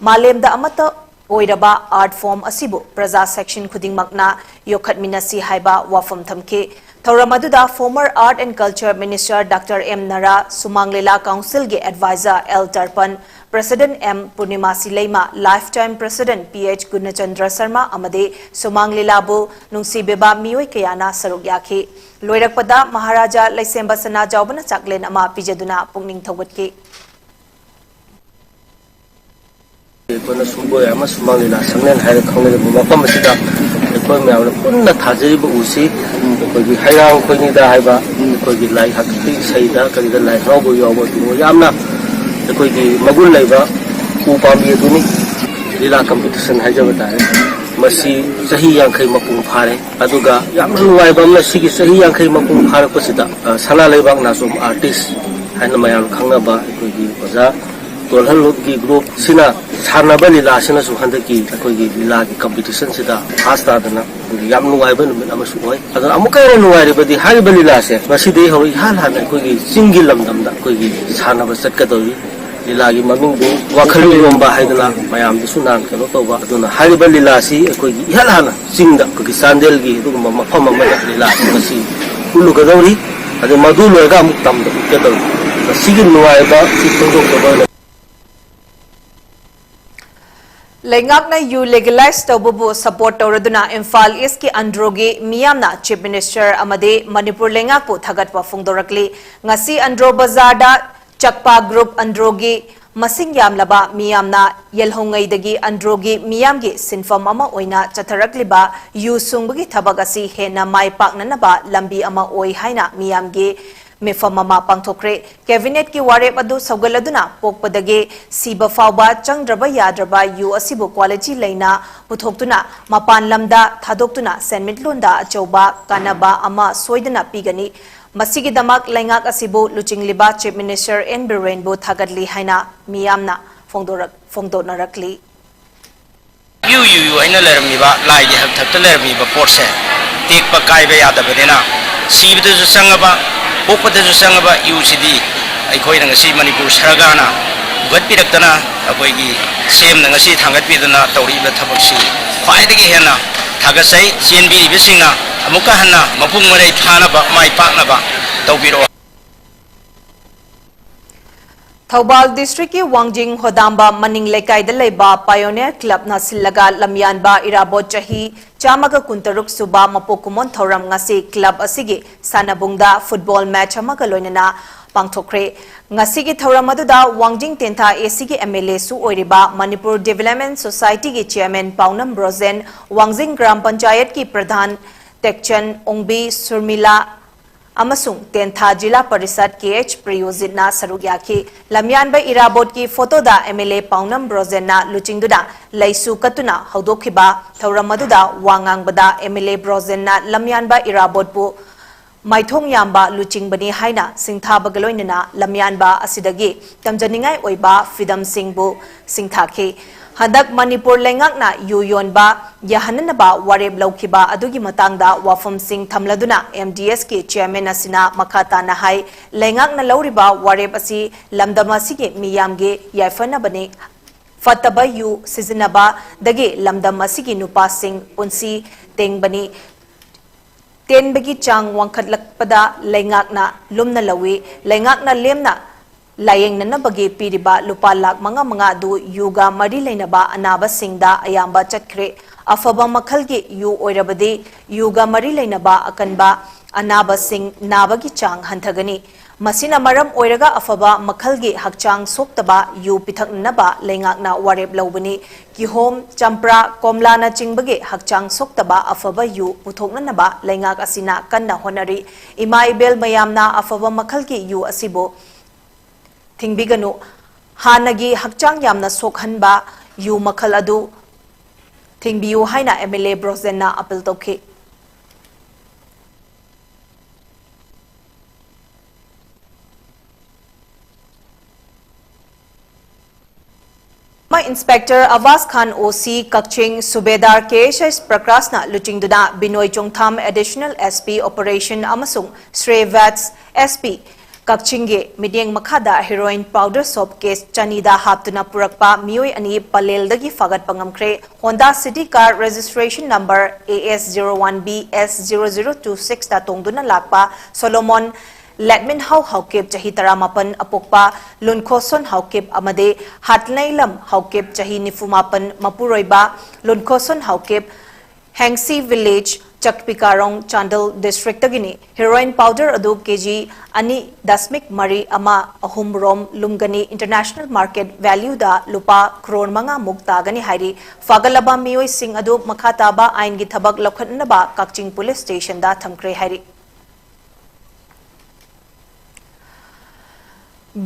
ꯃꯥꯂꯦꯝꯗ ꯑꯃꯠꯇ ꯑꯣꯏꯔꯕ art form ꯑꯁꯤꯕꯨ ꯄ꯭ꯔꯖꯥ section ꯈꯨꯗꯤꯡꯃꯛꯅ ꯌꯣꯛꯈꯠꯃꯤꯟꯅꯁꯤ ꯍꯥꯏꯕ ꯋꯥꯐꯝ ꯊꯝꯈꯤ꯫ ꯊꯧꯔꯝ ꯑꯗꯨꯗ former Art and Culture Minister Doctor M ꯅꯔꯥ, ꯁꯨꯃꯥꯡ ꯂꯤꯂꯥ council ꯒꯤ advisor L ꯇꯔꯄꯟ, president M ꯄꯨꯔꯅꯤꯃꯥꯁꯤ ꯂꯩꯃ, lifetime president P H ꯒꯨꯅꯆꯟꯗ꯭ꯔ Sharma ꯑꯃꯗꯤ ꯁꯨꯃꯥꯡ ꯂꯤꯂꯥꯕꯨ ꯅꯨꯡꯁꯤꯕꯤꯕ ꯃꯤꯑꯣꯏ ꯀꯌꯥꯅ ꯁꯔꯨꯛ ꯌꯥꯈꯤ꯫ ꯂꯣꯏꯔꯛꯄꯗ ꯃꯍꯥꯔꯥꯖꯥ ꯂꯩꯁꯦꯝꯕ ꯁꯅꯥꯖꯥꯎꯕꯅ ꯆꯥꯛꯂꯦꯟ ꯑꯃ ꯄꯤꯖꯗꯨꯅ ꯄꯨꯛꯅꯤꯡ ꯊꯧꯒꯠꯈꯤ꯫ ꯑꯩꯈꯣꯏꯅ ꯁꯨꯝꯕꯣꯏ ꯑꯃ ꯁꯨꯃꯥꯡ ꯂꯤꯂꯥ ꯁꯪꯂꯦꯟ ꯍꯥꯏꯔꯒ ꯈꯪꯅꯔꯤꯕ ꯃꯐꯝ ꯑꯁꯤꯗ ꯑꯩꯈꯣꯏ ꯃꯌꯥꯝꯅ ꯄꯨꯟꯅ ꯊꯥꯖꯔꯤꯕ ꯎꯁꯤ ꯑꯩꯈꯣꯏꯒꯤ ꯍꯩꯔꯥꯡ ꯈꯣꯏꯅꯤꯗ ꯍꯥꯏꯕ ꯑꯩꯈꯣꯏꯒꯤ ꯂꯥꯏ ꯍꯥꯛꯇꯛꯀꯤ ꯏꯁꯩꯗ ꯀꯔꯤꯗ ꯂꯥꯏ ꯍꯔꯥꯎꯕ ꯌꯥꯎꯕ ꯑꯗꯨꯒꯨꯝꯕ ꯌꯥꯝꯅ ꯑꯩꯈꯣꯏꯒꯤ ꯃꯒꯨꯟ ꯂꯩꯕ ꯎ ꯄꯥꯝꯕꯤ ꯑꯗꯨꯅꯤ꯫ ꯂꯤꯂꯥ competition ꯍꯥꯏꯖꯕ ꯇꯥꯔꯦ꯫ ꯃꯁꯤ ꯆꯍꯤ ꯌꯥꯡꯈꯩ ꯃꯄꯨꯡ ꯐꯥꯔꯦ꯫ ꯑꯗꯨꯒ ꯌꯥꯝꯅ ꯅꯨꯡꯉꯥꯏꯕ ꯑꯃꯅ ꯁꯤꯒꯤ ꯆꯍꯤ ꯌꯥꯡꯈꯩ ꯃꯄꯨꯡ ꯐꯥꯔꯛꯄꯁꯤꯗ, ꯑ, ꯁꯅꯥ ꯂꯩꯕꯥꯛ ꯅꯥꯆꯣꯝ artist ꯍꯥꯏꯅ ꯃꯌꯥꯝ ꯈꯪꯅꯕ ꯑꯩꯈꯣꯏꯒꯤ ꯑꯣꯖꯥ ꯇꯣꯜꯍꯜꯂꯨꯞꯀꯤ group ꯁꯤꯅ ꯁꯥꯟꯅꯕ ꯂꯤꯂꯥꯁꯤꯅꯁꯨ ꯍꯟꯗꯛꯀꯤ ꯑꯩꯈꯣꯏꯒꯤ ꯂꯤꯂꯥꯒꯤ competition ꯁꯤꯗ first ꯇꯥꯗꯅ ꯑꯩꯈꯣꯏꯒꯤ ꯌꯥꯝ ꯅꯨꯡꯉꯥꯏꯕ ꯅꯨꯃꯤꯠ ꯑꯃꯁꯨ ꯑꯣꯏ꯫ ꯑꯗꯨꯅ ꯑꯃꯨꯛꯀ ꯍꯦꯟꯅ ꯅꯨꯡꯉꯥꯏꯔꯤꯕꯗꯤ ꯍꯥꯏꯔꯤꯕ ꯂꯤꯂꯥꯁꯦ ꯉꯁꯤꯗꯒꯤ ꯍꯧꯔ ꯏꯍꯥꯟ ꯍꯥꯟꯅ ꯑꯩꯈꯣꯏꯒꯤ ꯆꯤꯡꯒꯤ ꯂꯝꯗꯝꯗ ꯑꯩꯈꯣꯏꯒꯤ ꯁꯥꯟꯅꯕ ꯆꯠꯀꯗꯧꯔꯤ꯫ ꯂꯤꯂꯥꯒꯤ ꯃꯃꯤꯡꯗꯤ ꯋꯥꯈꯜ ꯏꯔꯣꯝꯕ ꯍꯥꯏꯗꯅ ꯃꯌꯥꯝꯗꯁꯨ ꯅꯍꯥꯟ ꯀꯩꯅꯣ ꯇꯧꯕ꯫ ꯑꯗꯨꯅ ꯍꯥꯏꯔꯤꯕ ꯂꯤꯂꯥꯁꯤ ꯑꯩꯈꯣꯏꯒꯤ ꯏꯍꯥꯟ ꯍꯥꯟꯅ ꯆꯤꯡꯗ ꯑꯩꯈꯣꯏꯒꯤ ꯆꯥꯟꯗꯦꯜꯒꯤ ꯑꯗꯨꯒꯨꯝꯕ ꯃꯐꯝ ꯑꯃꯗ ꯂꯤꯂꯥꯁꯤ ꯉꯁꯤ ꯎꯠꯂꯨꯒꯗꯧꯔꯤ꯫ ꯑꯗꯩ ꯃꯗꯨ ꯂꯣꯏꯔꯒ ꯑꯃꯨꯛ ꯇꯝꯗ ꯎꯠꯀꯗꯧꯔꯤ꯫ ꯃꯁꯤꯒꯤ ꯅꯨꯡꯉꯥꯏꯕ ꯁꯤ ꯐꯣꯡꯗꯣꯛꯆꯕ ꯑꯣꯏꯅ ꯂꯩꯉꯥꯛꯅ ꯌꯨ legalize ꯇꯧꯕꯕꯨ support ꯇꯧꯔꯗꯨꯅ ꯏꯝꯐꯥꯜ East ꯀꯤ ꯑꯟꯗ꯭ꯔꯣꯒꯤ ꯃꯤꯌꯥꯝꯅ Chief Minister ꯑꯃꯗꯤ ꯃꯅꯤꯄꯨꯔ ꯂꯩꯉꯥꯛꯄꯨ ꯊꯥꯒꯠꯄ ꯐꯣꯡꯗꯣꯔꯛꯂꯤ꯫ ꯉꯁꯤ ꯑꯟꯗ꯭ꯔꯣ ꯕꯖꯥꯔꯗ ꯆꯛꯄꯥ group ꯑꯟꯗ꯭ꯔꯣꯒꯤ ꯃꯁꯤꯡ ꯌꯥꯝꯂꯕ ꯃꯤꯌꯥꯝꯅ ꯌꯦꯜꯍꯧꯉꯩꯗꯒꯤ ꯑꯟꯗ꯭ꯔꯣꯒꯤ ꯃꯤꯌꯥꯝꯒꯤ ꯁꯤꯟꯐꯝ ꯑꯃ ꯑꯣꯏꯅ ꯆꯠꯊꯔꯛꯂꯤꯕ ꯌꯨ ꯁꯨꯡꯕꯒꯤ ꯊꯕꯛ ꯑꯁꯤ ꯍꯦꯟꯅ ꯃꯥꯏ ꯄꯥꯛꯅꯅꯕ ꯂꯝꯕꯤ ꯑꯃ ꯑꯣꯏ ꯍꯥꯏꯅ ꯃꯤꯌꯥꯝꯒꯤ ꯃꯤꯐꯝ ꯑꯃ ꯄꯥꯡꯊꯣꯛꯈ꯭ꯔꯦ꯫ ꯀꯦꯕꯤꯅꯦꯠꯀꯤ ꯋꯥꯔꯦꯞ ꯑꯗꯨ ꯁꯧꯒꯠꯂꯗꯨꯅ ꯄꯣꯛꯄꯗꯒꯤ ꯁꯤꯕ ꯐꯥꯎꯕ ꯆꯪꯗ꯭ꯔꯕ ꯌꯥꯗ꯭ꯔꯕ ꯌꯨ ꯑꯁꯤꯕꯨ quality ꯂꯩꯅ ꯄꯨꯊꯣꯛꯇꯨꯅ ꯃꯄꯥꯟ ꯂꯝꯗ ꯊꯥꯗꯣꯛꯇꯨꯅ ꯁꯦꯟꯃꯤꯠꯂꯣꯟꯗ ꯑꯆꯧꯕ ꯀꯥꯟꯅꯕ ꯑꯃ ꯁꯣꯏꯗꯅ ꯄꯤꯒꯅꯤ꯫ ꯃꯁꯤꯒꯤꯗꯃꯛ ꯂꯩꯉꯥꯛ ꯑꯁꯤꯕꯨ ꯂꯨꯆꯤꯡꯂꯤꯕ Chief Minister ꯑꯦꯟ ꯕꯤꯔꯦꯟꯕꯨ ꯊꯥꯒꯠꯂꯤ ꯍꯥꯏꯅ ꯃꯤꯌꯥꯝꯅ ꯐꯣꯡꯗꯣꯔꯛ-, ꯐꯣꯡꯗꯣꯛꯅꯔꯛꯂꯤ꯫ ꯌꯨ, ꯌꯨ, ꯌꯨ ꯍꯥꯏꯅ ꯂꯩꯔꯝꯃꯤꯕ, ꯂꯥꯏꯒꯤ ꯍꯛꯊꯛꯇ ꯂꯩꯔꯝꯃꯤꯕ ꯄꯣꯠꯁꯦ ꯇꯦꯛꯄ ꯀꯥꯏꯕ ꯌꯥꯗꯕꯅꯤꯅ, ꯁꯤꯕꯗꯁꯨ ꯆꯪꯉꯕ, ꯄꯣꯛꯄꯗꯁꯨ ꯆꯪꯉꯕ ꯌꯨꯁꯤꯗꯤ ꯑꯩꯈꯣꯏꯅ ꯉꯁꯤ ꯃꯅꯤꯄꯨꯔ ꯁꯔꯀꯥꯔꯅ ꯄꯨꯈꯠꯄꯤꯔꯛꯇꯅ, ꯑꯩꯈꯣꯏꯒꯤ ꯁꯤ ꯑꯦꯝꯅ ꯉꯁꯤ ꯊꯥꯡꯒꯠꯄꯤꯗꯨꯅ ꯇꯧꯔꯤꯕ ꯊꯕꯛꯁꯤ ꯈ꯭ꯋꯥꯏꯗꯒꯤ ꯍꯦꯟꯅ ꯊꯥꯒꯠꯆꯩ꯫ ꯆꯦꯟꯕꯤꯔꯤꯕꯁꯤꯡꯅ ꯑꯃꯨꯛꯀ ꯍꯟꯅ ꯃꯄꯨꯡ ꯃꯔꯩ ꯐꯥꯅꯕ, ꯃꯥꯏ ꯄꯥꯛꯅꯕ ꯇꯧꯕꯤꯔꯛꯑꯣ꯫ ꯊꯧꯕꯥꯜ districtꯀꯤ ꯋꯥꯡꯖꯤꯡ ꯍꯣꯗꯥꯝꯕ ꯃꯅꯤꯡ ꯂꯩꯀꯥꯏꯗ ꯂꯩꯕ Pioneer Clubꯅ ꯁꯤꯜꯂꯒ ꯂꯝꯌꯥꯟꯕ ꯏꯔꯥꯕꯣꯠ ꯆꯍꯤ ꯆꯥꯝꯃꯒ ꯀꯨꯟꯇꯔꯨꯛ ꯁꯨꯕ ꯃꯄꯣꯛ ꯀꯨꯝꯑꯣꯟ ꯊꯧꯔꯝ ꯉꯁꯤ club ꯑꯁꯤꯒꯤ ꯁꯥꯟꯅꯕꯨꯡꯗ football match ꯑꯃꯒ ꯂꯣꯏꯅꯅ ꯄꯥꯡꯊꯣꯛꯈ꯭ꯔꯦ꯫ ꯉꯁꯤꯒꯤ ꯊꯧꯔꯝ ꯑꯗꯨꯗ ꯋꯥꯡꯖꯤꯡ ꯇꯦꯟꯊꯥ ACꯒꯤ MLAꯁꯨ ꯑꯣꯏꯔꯤꯕ ꯃꯅꯤꯄꯨꯔ Development Societyꯒꯤ chairman ꯄꯥꯎꯅꯝ ꯕ꯭ꯔꯣꯖꯦꯟ, ꯋꯥꯡꯖꯤꯡ ꯒ꯭ꯔꯥꯝ ꯄꯟꯆꯥꯌꯠꯀꯤ ꯄ꯭ꯔꯙꯥꯟ ꯇꯦꯛꯆꯟ ꯑꯣꯡꯕꯤ, ꯁꯨꯔꯃꯤꯂꯥ, ꯑꯃꯁꯨꯡ ꯇꯦꯟꯊꯥ ꯖꯤꯂꯥ ꯄꯔꯤꯁꯠ ꯀꯦ ꯑꯩꯆ ꯄ꯭ꯔꯤꯌꯣꯖꯤꯠꯅ ꯁꯔꯨꯛ ꯌꯥꯈꯤ꯫ ꯂꯝꯌꯥꯟꯕ ꯏꯔꯥꯕꯣꯠꯀꯤ photoꯗ MLA ꯄꯥꯎꯅꯝ ꯕ꯭ꯔꯣꯖꯦꯟꯅ ꯂꯨꯆꯤꯡꯗꯨꯅ ꯂꯩꯁꯨ ꯀꯠꯇꯨꯅ ꯍꯧꯗꯣꯛꯈꯤꯕ ꯊꯧꯔꯝ ꯑꯗꯨꯗ ꯋꯥ ꯉꯥꯡꯕꯗ MLA ꯕ꯭ꯔꯣꯖꯦꯟꯅ ꯂꯝꯌꯥꯟꯕ ꯏꯔꯥꯕꯣꯠꯄꯨ ꯃꯥꯏꯊꯣꯡ ꯌꯥꯝꯕ ꯂꯨꯆꯤꯡꯕꯅꯤ ꯍꯥꯏꯅ ꯁꯤꯡꯊꯥꯕꯒ ꯂꯣꯏꯅꯅ ꯂꯝꯌꯥꯟꯕ ꯑꯁꯤꯗꯒꯤ ꯇꯝꯖꯅꯤꯡꯉꯥꯏ ꯑꯣꯏꯕ ꯐꯤꯗꯝꯁꯤꯡꯕꯨ ꯁꯤꯡꯊꯥꯈꯤ꯫ ꯍꯟꯗꯛ ꯃꯅꯤꯄꯨꯔ ꯂꯩꯉꯥꯛꯅ ꯌꯨ ꯌꯣꯟꯕ ꯌꯥꯍꯟꯅꯅꯕ ꯋꯥꯔꯦꯞ ꯂꯧꯈꯤꯕ ꯑꯗꯨꯒꯤ ꯃꯇꯥꯡꯗ ꯋꯥꯐꯝꯁꯤꯡ ꯊꯝꯂꯗꯨꯅ MDSꯀꯤ chairman ꯑꯁꯤꯅ ꯃꯈꯥ ꯇꯥꯅ ꯍꯥꯏ, ꯂꯩꯉꯥꯛꯅ ꯂꯧꯔꯤꯕ ꯋꯥꯔꯦꯞ ꯑꯁꯤ ꯂꯝꯗꯝ ꯑꯁꯤꯒꯤ ꯃꯤꯌꯥꯝꯒꯤ ꯌꯥꯏꯐꯅꯕꯅꯤ꯫ ꯐꯠꯇꯕ ꯌꯨ ꯁꯤꯖꯤꯟꯅꯕꯗꯒꯤ ꯂꯝꯗꯝ ꯑꯁꯤꯒꯤ ꯅꯨꯄꯥꯁꯤꯡ ꯄꯨꯟꯁꯤ ꯇꯦꯡꯕꯅꯤ꯫ ꯇꯦꯟꯕꯒꯤ ꯆꯥꯡ ꯋꯥꯡꯈꯠꯂꯛꯄꯗ ꯂꯩꯉꯥꯛꯅ ꯂꯨꯝꯅ ꯂꯧꯏ꯫ ꯂꯩꯉꯥꯛꯅ ꯂꯦꯝꯅ ꯂꯥꯌꯦꯡꯅꯅꯕꯒꯤ ꯄꯤꯔꯤꯕ ꯂꯨꯄꯥ ꯂꯥꯈ ꯃꯉꯥ ꯃꯉꯥ ꯑꯗꯨ ꯌꯨꯒ ꯃꯔꯤ ꯂꯩꯅꯕ ꯑꯅꯥꯕꯁꯤꯡꯗ ꯑꯌꯥꯝꯕ ꯆꯠꯈ꯭ꯔꯦ꯫ ꯑꯐꯕ ꯃꯈꯜꯒꯤ ꯌꯨ ꯑꯣꯏꯔꯕꯗꯤ ꯌꯨꯒ ꯃꯔꯤ ꯂꯩꯅꯕ ꯑꯀꯟꯕ ꯑꯅꯥꯕꯁꯤꯡ ꯅꯥꯕꯒꯤ ꯆꯥꯡ ꯍꯟꯊꯒꯅꯤ꯫ ꯃꯁꯤꯅ ꯃꯔꯝ ꯑꯣꯏꯔꯒ ꯑꯐꯕ ꯃꯈꯜꯒꯤ ꯍꯛꯆꯥꯡ ꯁꯣꯛꯇꯕ ꯌꯨ ꯄꯤꯊꯛꯅꯅꯕ ꯂꯩꯉꯥꯛꯅ ꯋꯥꯔꯦꯞ ꯂꯧꯕꯅꯤ꯫ ꯀꯤꯍꯣꯝ, ꯆꯝꯄ꯭ꯔꯥ, ꯀꯣꯝꯂꯥꯅꯆꯤꯡꯕꯒꯤ ꯍꯛꯆꯥꯡ ꯁꯣꯛꯇꯕ ꯑꯐꯕ ꯌꯨ ꯄꯨꯊꯣꯛꯅꯅꯕ ꯂꯩꯉꯥꯛ ꯑꯁꯤꯅ ꯀꯟꯅ ꯍꯣꯠꯅꯔꯤ꯫ ꯏꯃꯥ ꯏꯕꯦꯜ ꯃꯌꯥꯝꯅ ꯑꯐꯕ ꯃꯈꯜꯒꯤ ꯌꯨ ꯑꯁꯤꯕꯨ ꯊꯤꯡꯕꯤꯒꯅꯨ꯫ ꯍꯥꯟꯅꯒꯤ ꯍꯛꯆꯥꯡ ꯌꯥꯝꯅ ꯁꯣꯛꯍꯟꯕ ꯌꯨ ꯃꯈꯜ ꯑꯗꯨ ꯊꯤꯡꯕꯤꯌꯨ ꯍꯥꯏꯅ ꯑꯦꯝ ꯑꯦꯜ ꯑꯦ ꯕ꯭ꯔꯣꯖꯦꯟꯅ ꯑꯥꯄꯤꯜ ꯇꯧꯈꯤ꯫ ꯏꯟꯁꯄꯦꯛꯇꯔ ꯑꯕꯥꯁ ꯈꯥꯟ, ꯑꯣ ꯁꯤ ꯀꯛꯆꯤꯡ, ꯁꯨꯕꯦꯗꯥꯔ ꯀꯦ ꯑꯦꯁ ꯑꯦꯁ ꯄ꯭ꯔꯀꯥꯁꯅ ꯂꯨꯆꯤꯡꯗꯨꯅ ꯕꯤꯅꯣꯏ ꯆꯣꯡꯊꯥꯝ, ꯑꯦꯗꯤꯁꯅꯦꯜ ꯑꯦꯁ ꯄꯤ ꯑꯣꯄꯔꯦꯁꯟ ꯑꯃꯁꯨꯡ ꯁ꯭ꯔꯦ ꯚꯦꯠꯁ ꯑꯦꯁ ꯄꯤ ꯀꯛꯆꯤꯡꯒꯤ ꯃꯤꯠꯌꯦꯡ ꯃꯈꯥꯗ ꯍꯦꯔꯣꯏꯟ ꯄꯥꯎꯗꯔ ꯁꯣꯞ ꯀꯦꯁ ꯆꯅꯤꯗ ꯍꯥꯞꯇꯨꯅ ꯄꯨꯔꯛꯄ ꯃꯤꯑꯣꯏ ꯑꯅꯤ ꯄꯂꯦꯜꯗꯒꯤ ꯐꯥꯒꯠꯄ ꯉꯝꯈ꯭ꯔꯦ꯫ Honda City car registration number A S zero one B S zero zero two ꯁꯤꯛꯁꯇ ꯇꯣꯡꯗꯨꯅ ꯂꯥꯛꯄ ꯁꯣꯂꯣꯃꯣꯟ ꯂꯦꯠꯃꯤꯟꯍꯥꯎ ꯍꯥꯎꯀꯤꯞ, ꯆꯍꯤ ꯇꯔꯥꯃꯥꯄꯟ, ꯑꯄꯣꯛꯄ ꯂꯨꯟꯈꯣꯁꯣꯟ ꯍꯥꯎꯀꯤꯞ ꯑꯃꯗꯤ ꯍꯥꯠꯂꯩꯂꯝ ꯍꯥꯎꯀꯤꯞ, ꯆꯍꯤ ꯅꯤꯐꯨꯃꯥꯄꯟ, ꯃꯄꯨꯔꯣꯏꯕ ꯂꯨꯟꯈꯣꯁꯣꯟ Haokip, ꯍꯦꯡꯁꯤ village, ꯆꯛꯄꯤꯀꯥꯔꯣꯡ, Chandel ꯗꯤꯁꯇ꯭ꯔꯤꯛꯇꯒꯤꯅꯤ꯫ Heroine powder ꯑꯗꯨ ꯀꯦꯖꯤ ꯑꯅꯤ ꯗꯁꯃꯤꯛ ꯃꯔꯤ ꯑꯃ ꯑꯍꯨꯝ ꯔꯣꯝ ꯂꯨꯝꯒꯅꯤ꯫ ꯏꯟꯇꯔꯅꯦꯁꯅꯦꯜ ꯃꯥꯔꯀꯦꯠ ꯚꯦꯂ꯭ꯌꯨꯗ ꯂꯨꯄꯥ ꯀ꯭ꯔꯣꯔ ꯃꯉꯥꯃꯨꯛ ꯇꯥꯒꯅꯤ ꯍꯥꯏꯔꯤ꯫ ꯐꯥꯒꯠꯂꯕ ꯃꯤꯑꯣꯏꯁꯤꯡ ꯑꯗꯨ ꯃꯈꯥ ꯇꯥꯕ ꯑꯥꯏꯟꯒꯤ ꯊꯕꯛ ꯂꯧꯈꯠꯅꯕ ꯀꯛꯆꯤꯡ ꯄꯨꯂꯤꯁ ꯁ꯭ꯇꯦꯁꯟꯗ ꯊꯝꯈ꯭ꯔꯦ ꯍꯥꯏꯔꯤ꯫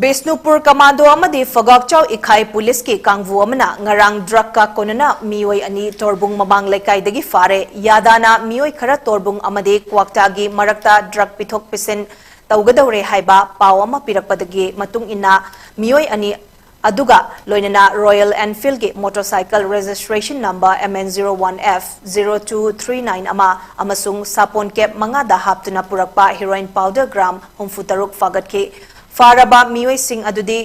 ꯕꯤꯁꯅꯨꯄꯨꯔ ꯀꯃꯥꯟꯗꯣ ꯑꯃꯗꯤ ꯐꯒꯥꯛꯆꯥꯎ ꯏꯈꯥꯏ ꯄꯨꯂꯤꯁꯀꯤ ꯀꯥꯡꯕꯨ ꯑꯃꯅ ꯉꯔꯥꯡ ꯗ꯭ꯔꯒꯀ ꯀꯣꯟꯅꯅ ꯃꯤꯑꯣꯏ ꯑꯅꯤ ꯇꯣꯔꯕꯨꯡ ꯃꯃꯥꯡ ꯂꯩꯀꯥꯏꯗꯒꯤ ꯐꯥꯔꯦ꯫ ꯌꯥꯗꯥꯅ ꯃꯤꯑꯣꯏ ꯈꯔ ꯇꯣꯔꯕꯨꯡ ꯑꯃꯗꯤ ꯀ꯭ꯋꯥꯛꯇꯥꯒꯤ ꯃꯔꯛꯇ ꯗ꯭ꯔꯒ ꯄꯤꯊꯣꯛ ꯄꯤꯁꯤꯟ ꯇꯧꯒꯗꯧꯔꯦ ꯍꯥꯏꯕ ꯄꯥꯎ ꯑꯃ ꯄꯤꯔꯛꯄꯗꯒꯤ ꯃꯇꯨꯡ ꯏꯟꯅ ꯃꯤꯑꯣꯏ ꯑꯅꯤ ꯑꯗꯨꯒ ꯂꯣꯏꯅꯅ ꯔꯣꯌꯦꯜ ꯑꯦꯟꯐꯤꯜꯒꯤ motorcycle registration number M N zero one F zero two three nine ꯑꯃ ꯑꯃꯁꯨꯡ ꯁꯥꯄꯣꯟ ꯀꯦꯞ ꯃꯉꯥꯗ ꯍꯥꯞꯇꯨꯅ ꯄꯨꯔꯛꯄ ꯍꯦꯔꯣꯏꯟ ꯄꯥꯎꯗꯔ ꯒ꯭ꯔꯥꯝ ꯍꯨꯝꯐꯨ ꯇꯔꯨꯛ ꯐꯥꯒꯠꯈꯤ꯫ ꯐꯥꯔꯕ ꯃꯤꯑꯣꯏꯁꯤꯡ ꯑꯗꯨꯗꯤ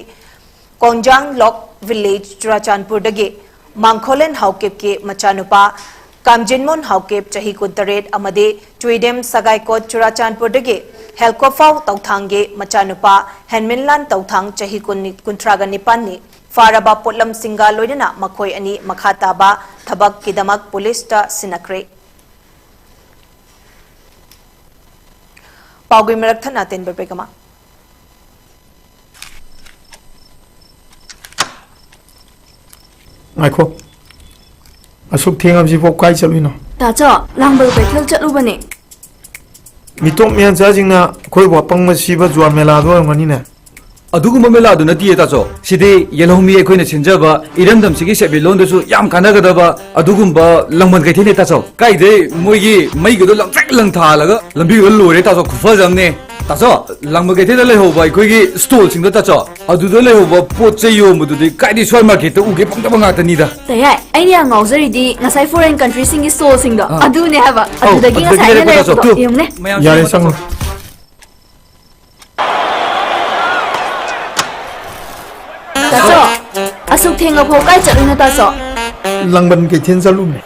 ꯀꯣꯡꯖꯥꯡ ꯂꯣꯛ ꯚꯤꯂꯦꯖ, ꯆꯨꯔꯥꯆꯥꯟꯄꯨꯔꯗꯒꯤ ꯃꯥꯡꯈꯣꯂꯦꯟ ꯍꯥꯎꯀꯤꯞꯀꯤ ꯃꯆꯥꯅꯨꯄꯥ ꯀꯥꯝꯖꯤꯟꯃꯣꯟ ꯍꯥꯎꯀꯤꯞ, ꯆꯍꯤ ꯀꯨꯟꯇꯔꯦꯠ, ꯑꯃꯗꯤ ꯆꯨꯏꯗꯦꯝ ꯁꯒꯥꯏꯀꯣꯠ, ꯆꯨꯔꯥꯆꯥꯟꯄꯨꯔꯗꯒꯤ ꯍꯦꯜꯀꯣꯐꯥꯎ ꯇꯧꯊꯥꯡꯒꯤ ꯃꯆꯥꯅꯨꯄꯥ ꯍꯦꯟꯃꯤꯟꯂꯥꯟ ꯇꯧꯊꯥꯡ, ꯆꯍꯤ ꯀꯨꯟ, ꯀꯨꯟꯊ꯭ꯔꯥꯒ ꯅꯤꯄꯥꯟꯅꯤ꯫ ꯐꯥꯔꯕ ꯄꯣꯠꯂꯝꯁꯤꯡꯒ ꯂꯣꯏꯅꯅ ꯃꯈꯣꯏ ꯑꯅꯤ ꯃꯈꯥ ꯇꯥꯕ ꯊꯕꯛꯀꯤꯗꯃꯛ ꯄꯨꯂꯤꯁꯇ ꯁꯤꯟꯅꯈ꯭ꯔꯦ꯫ ꯄꯥꯎꯒꯤ ꯃꯔꯛ ꯊꯠꯅ ꯑꯇꯦꯟꯕ break ꯑꯃ꯫ ꯉꯥꯏꯈꯣ꯫ ꯑꯁꯨꯛ ꯊꯦꯡꯉꯕꯁꯤꯐꯥꯎ ꯀꯥꯏ ꯆꯠꯂꯨꯏꯅꯣ? ꯇꯥꯆꯧ, ꯂꯥꯡꯕꯜ ꯀꯩꯊꯦꯜ ꯆꯠꯂꯨꯕꯅꯦ꯫ ꯃꯤꯇꯣꯞ ꯃꯤꯌꯥꯟꯆꯥꯁꯤꯡꯅ ꯑꯩꯈꯣꯏꯕꯨ ꯑꯄꯪꯕ ꯁꯤꯕ ꯖꯨꯋꯥꯔ ꯃꯦꯂꯥꯗꯣ ꯑꯣꯏꯔꯝꯒꯅꯤꯅꯦ꯫ ꯑꯗꯨꯒꯨꯝꯕ ꯃꯦꯂꯥꯗꯨ ꯅꯠꯇꯤꯌꯦ, ꯇꯥꯆꯧ꯫ ꯁꯤꯗꯤ ꯌꯦꯜꯍꯧꯃꯤ ꯑꯩꯈꯣꯏꯅ ꯁꯤꯟꯖꯕ ꯏꯔꯝꯗꯝꯁꯤꯒꯤ ꯁꯦꯟꯃꯤꯠꯂꯣꯟꯗꯁꯨ ꯌꯥꯝ ꯀꯥꯟꯅꯒꯗꯕ ꯑꯗꯨꯒꯨꯝꯕ ꯂꯥꯡꯕꯟ ꯀꯩꯊꯦꯜꯅꯦ, ꯇꯥꯆꯧ꯫ ꯀꯥꯏꯗꯩ ꯃꯣꯏꯒꯤ ꯃꯩꯒꯗꯣ ꯂꯪꯇ꯭ꯔꯤꯛ ꯂꯪꯊꯥꯜꯂꯒ ꯂꯝꯕꯤꯗꯨꯗ ꯂꯣꯏꯔꯦ, ꯇꯥꯆꯧ, ꯈꯨꯐꯖ ꯑꯃꯅꯦ꯫ ꯇꯥꯆꯧ, ꯂꯥꯡꯕꯟ ꯀꯩꯊꯦꯜꯗ ꯂꯩꯍꯧꯕ ꯑꯩꯈꯣꯏꯒꯤ ꯁ꯭ꯇꯣꯜꯁꯤꯡꯗꯣ, ꯇꯥꯆꯧ, ꯑꯗꯨꯗ ꯂꯩꯍꯧꯕ ꯄꯣꯠ ꯆꯩ ꯌꯣꯟꯕꯗꯨꯗꯤ ꯀꯥꯏꯗꯩ ꯁ꯭ꯋꯥꯏ ꯃꯥꯔꯀꯦꯠꯇ ꯎꯒꯦ ꯐꯪꯗꯕ ꯉꯥꯛꯇꯅꯤꯗ꯫ ꯇꯌꯥꯏ, ꯑꯩꯅ ꯌꯥꯝ ꯉꯥꯎꯖꯔꯤꯗꯤ ꯉꯁꯥꯏ ꯐꯣꯔꯦꯟ ꯀꯟꯇ꯭ꯔꯤꯁꯤꯡꯒꯤ ꯁ꯭ꯇꯣꯜꯁꯤꯡꯗꯣ, ꯑꯥ꯫ ꯑꯗꯨꯅꯦ ꯍꯥꯏꯕ꯫ ꯑꯧ, ꯑꯗꯨꯗꯒꯤ ꯑꯗꯨꯗꯒꯤ ꯉꯁꯥꯏ ꯑꯩꯅ ꯂꯩꯔꯛꯄꯗꯣ, ꯂꯩꯔꯛꯄꯗꯣ, ꯇꯨ꯫ ꯌꯦꯡꯉꯨꯅꯦ꯫ ꯃꯌꯥꯝ ꯌꯥꯔꯦ, ꯆꯪꯉꯣ, ꯆꯪꯉꯣ꯫ ꯆꯪꯉꯣ꯫ ꯇꯥꯆꯧ, ꯑꯁꯨꯛ ꯊꯦꯡꯉꯐꯥꯎ ꯀꯥꯏ ꯆꯠꯂꯨꯏꯅꯣ, ꯇꯥꯆꯧ? ꯂꯥꯡꯕꯟ ꯀꯩꯊꯦꯜ ꯆꯠꯂꯨꯕꯅꯦ꯫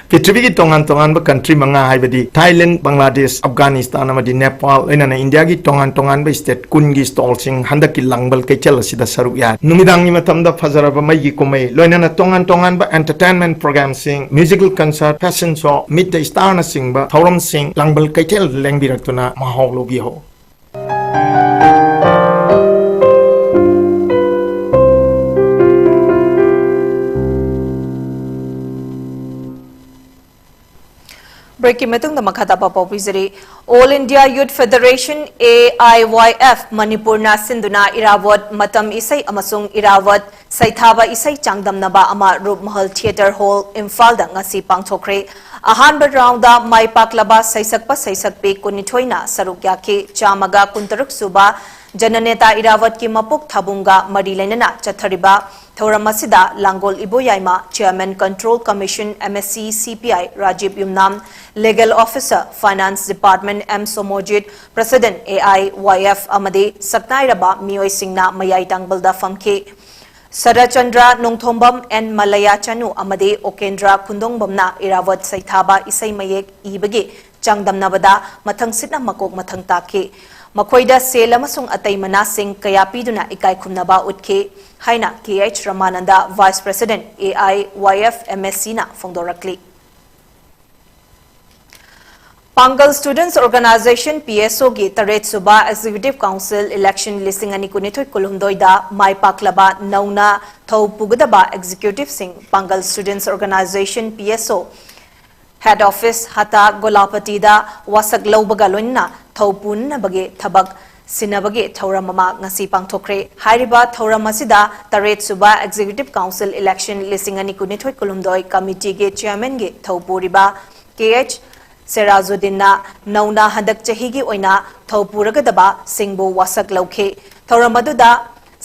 ꯄ꯭ꯔꯤꯊꯤꯕꯤꯒꯤ ꯇꯣꯉꯥꯟ ꯇꯣꯉꯥꯟꯕ ꯀꯟꯇ꯭ꯔꯤ ꯃꯉꯥ, ꯍꯥꯏꯕꯗꯤ ꯊꯥꯏꯂꯦꯟ, ꯕꯪꯒ꯭ꯂꯥꯗꯦꯁ, ꯑꯐꯒꯥꯅꯤꯁꯇꯥꯟ ꯑꯃꯗꯤ ꯅꯦꯄꯥꯜ, ꯂꯣꯏꯅꯅ ꯏꯟꯗꯤꯌꯥꯒꯤ ꯇꯣꯉꯥꯟ ꯇꯣꯉꯥꯟꯕ ꯁ꯭ꯇꯦꯠ ꯀꯨꯟꯒꯤ ꯁ꯭ꯇꯣꯜꯁꯤꯡ ꯍꯟꯗꯛꯀꯤ ꯂꯥꯡꯕꯟ ꯀꯩꯊꯦꯜ ꯑꯁꯤꯗ ꯁꯔꯨꯛ ꯌꯥꯏ꯫ ꯅꯨꯃꯤꯗꯥꯡꯒꯤ ꯃꯇꯝꯗ ꯐꯖꯔꯕ ꯃꯩꯒꯤ ꯀꯨꯝꯍꯩ, ꯂꯣꯏꯅꯅ ꯇꯣꯉꯥꯟ ꯇꯣꯉꯥꯟꯕ ꯑꯦꯟꯇꯔꯇꯦꯟꯃꯦꯟ ꯄ꯭ꯔꯣꯒ꯭ꯔꯥꯝꯁꯤꯡ, musical concert, fashion show, meet the ꯁ꯭ꯇꯥꯔꯅꯆꯤꯡꯕ ꯊꯧꯔꯝꯁꯤꯡ ꯂꯥꯡꯕꯟ ꯀꯩꯊꯦꯜ ꯂꯦꯡꯕꯤꯔꯛꯇꯨꯅ ꯃꯍꯥꯎ ꯂꯧꯕꯤꯍꯧ꯫ ꯕ꯭ꯔꯦꯛꯀꯤ ꯃꯇꯨꯡꯗ ꯃꯈꯥ ꯇꯥꯕ ꯄꯥꯎ ꯄꯤꯖꯔꯤ꯫ All India Youth Federation, A I Y F, ꯃꯅꯤꯄꯨꯔꯅ ꯁꯤꯟꯗꯨꯅ ꯏꯔꯥꯕꯣꯠ ꯃꯇꯝ ꯏꯁꯩ ꯑꯃꯁꯨꯡ ꯏꯔꯥꯕꯣꯠ ꯁꯩꯊꯥꯕ ꯏꯁꯩ ꯆꯥꯡꯗꯝꯅꯕ ꯑꯃ ꯔꯨꯞꯃꯍꯜ ꯊꯤꯌꯦꯇꯔ ꯍꯣꯜ, ꯏꯝꯐꯥꯜꯗ ꯉꯁꯤ ꯄꯥꯡꯊꯣꯛꯈ꯭ꯔꯦ꯫ ꯑꯍꯥꯟꯕ ꯔꯥꯎꯟꯗ ꯃꯥꯏ ꯄꯥꯛꯂꯕ ꯁꯩꯁꯛꯄ ꯁꯩꯁꯛꯄꯤ ꯀꯨꯟꯅꯤꯊꯣꯏꯅ ꯁꯔꯨꯛ ꯌꯥꯈꯤ꯫ ꯆꯥꯝꯃꯒ ꯀꯨꯟꯇꯔꯨꯛ ꯁꯨꯕ ꯖꯅꯅꯦꯇꯥ ꯏꯔꯥꯕꯣꯠꯀꯤ ꯃꯄꯣꯛ ꯊꯥꯕꯨꯡꯒ ꯃꯔꯤ ꯂꯩꯅꯅ ꯆꯠꯊꯔꯤꯕ ꯊꯧꯔꯝ ꯑꯁꯤꯗ ꯂꯥꯡꯒꯣꯜ ꯏꯕꯣꯌꯥꯏꯃ, Chairman Control Commission, M S C, C P I, Rajiv Yumnam, Legal Officer, Finance Department, M ꯁꯣꯃꯣꯖꯤꯠ, President, A I Y F, ꯑꯃꯗꯤ ꯁꯛꯅꯥꯏꯔꯕ ꯃꯤꯑꯣꯏꯁꯤꯡꯅ ꯃꯌꯥꯏ ꯇꯥꯡꯕꯜꯗ ꯐꯝꯈꯤ꯫ ꯁꯔꯠꯆꯟꯗ꯭ꯔ ꯅꯣꯡꯊꯣꯝꯕꯝ, N ꯃꯂꯌꯥ ꯆꯅꯨ ꯑꯃꯗꯤ ꯑꯣꯀꯦꯟꯗ꯭ꯔ ꯈꯨꯟꯗꯣꯡꯕꯝꯅ ꯏꯔꯥꯕꯣꯠ ꯁꯩꯊꯥꯕ ꯏꯁꯩ ꯃꯌꯦꯛ ꯏꯕꯒꯤ ꯆꯥꯡꯗꯝꯅꯕꯗ ꯃꯊꯪꯁꯤꯠꯅ ꯃꯀꯣꯛ ꯃꯊꯪ ꯇꯥꯛꯈꯤ꯫ ꯃꯈꯣꯏꯗ ꯁꯦꯜ ꯑꯃꯁꯨꯡ ꯑꯇꯩ ꯃꯅꯥꯁꯤꯡ ꯀꯌꯥ ꯄꯤꯗꯨꯅ ꯏꯀꯥꯏ ꯈꯨꯝꯅꯕ ꯎꯠꯈꯤ ꯍꯥꯏꯅ K H ꯔꯃꯥꯅꯟꯗ, Vice President, A I Y F, M S C ꯅ ꯐꯣꯡꯗꯣꯔꯛꯂꯤ꯫ ꯄꯥꯡꯒꯜ Students Organisation, ꯄꯤ ꯑꯦꯁ ꯑꯣꯒꯤ ꯇꯔꯦꯠ ꯁꯨꯕ Executive Council Election ꯂꯤꯁꯤꯡ ꯑꯅꯤ ꯀꯨꯟꯅꯤꯊꯣꯏ ꯀꯨꯟꯍꯨꯝꯗꯣꯏꯗ ꯃꯥꯏ ꯄꯥꯛꯂꯕ ꯅꯧꯅ ꯊꯧ ꯄꯨꯒꯗꯕ Executive ꯁꯤꯡ ꯄꯥꯡꯒꯜ Students Organisation, ꯄꯤ ꯑꯦꯁ ꯑꯣ, Head Office ꯍꯇꯥ ꯒꯣꯂꯥꯄꯇꯤꯗ ꯋꯥꯁꯛ ꯂꯧꯕꯒ ꯂꯣꯏꯅꯅ ꯊꯧ ꯄꯨꯅꯅꯕꯒꯤ ꯊꯕꯛ ꯁꯤꯟꯅꯕꯒꯤ ꯊꯧꯔꯝ ꯑꯃ ꯉꯁꯤ ꯄꯥꯡꯊꯣꯛꯈ꯭ꯔꯦ꯫ ꯍꯥꯏꯔꯤꯕ ꯊꯧꯔꯝ ꯑꯁꯤꯗ ꯇꯔꯦꯠ ꯁꯨꯕ Executive Council Election ꯂꯤꯁꯤꯡ ꯑꯅꯤ ꯀꯨꯟꯅꯤꯊꯣꯏ ꯀꯨꯟꯍꯨꯝꯗꯣꯏ Committee ꯒꯤ Chairman ꯒꯤ ꯊꯧ ꯄꯨꯔꯤꯕ ꯀꯦ ꯑꯩꯆ ꯁꯦꯔꯥꯖꯨꯗꯤꯟꯅ ꯅꯧꯅ ꯍꯟꯗꯛ ꯆꯍꯤꯒꯤ ꯑꯣꯏꯅ ꯊꯧ ꯄꯨꯔꯒꯗꯕ ꯁꯤꯡꯕꯨ ꯋꯥꯁꯛ ꯂꯧꯈꯤ꯫ ꯊꯧꯔꯝ ꯑꯗꯨꯗ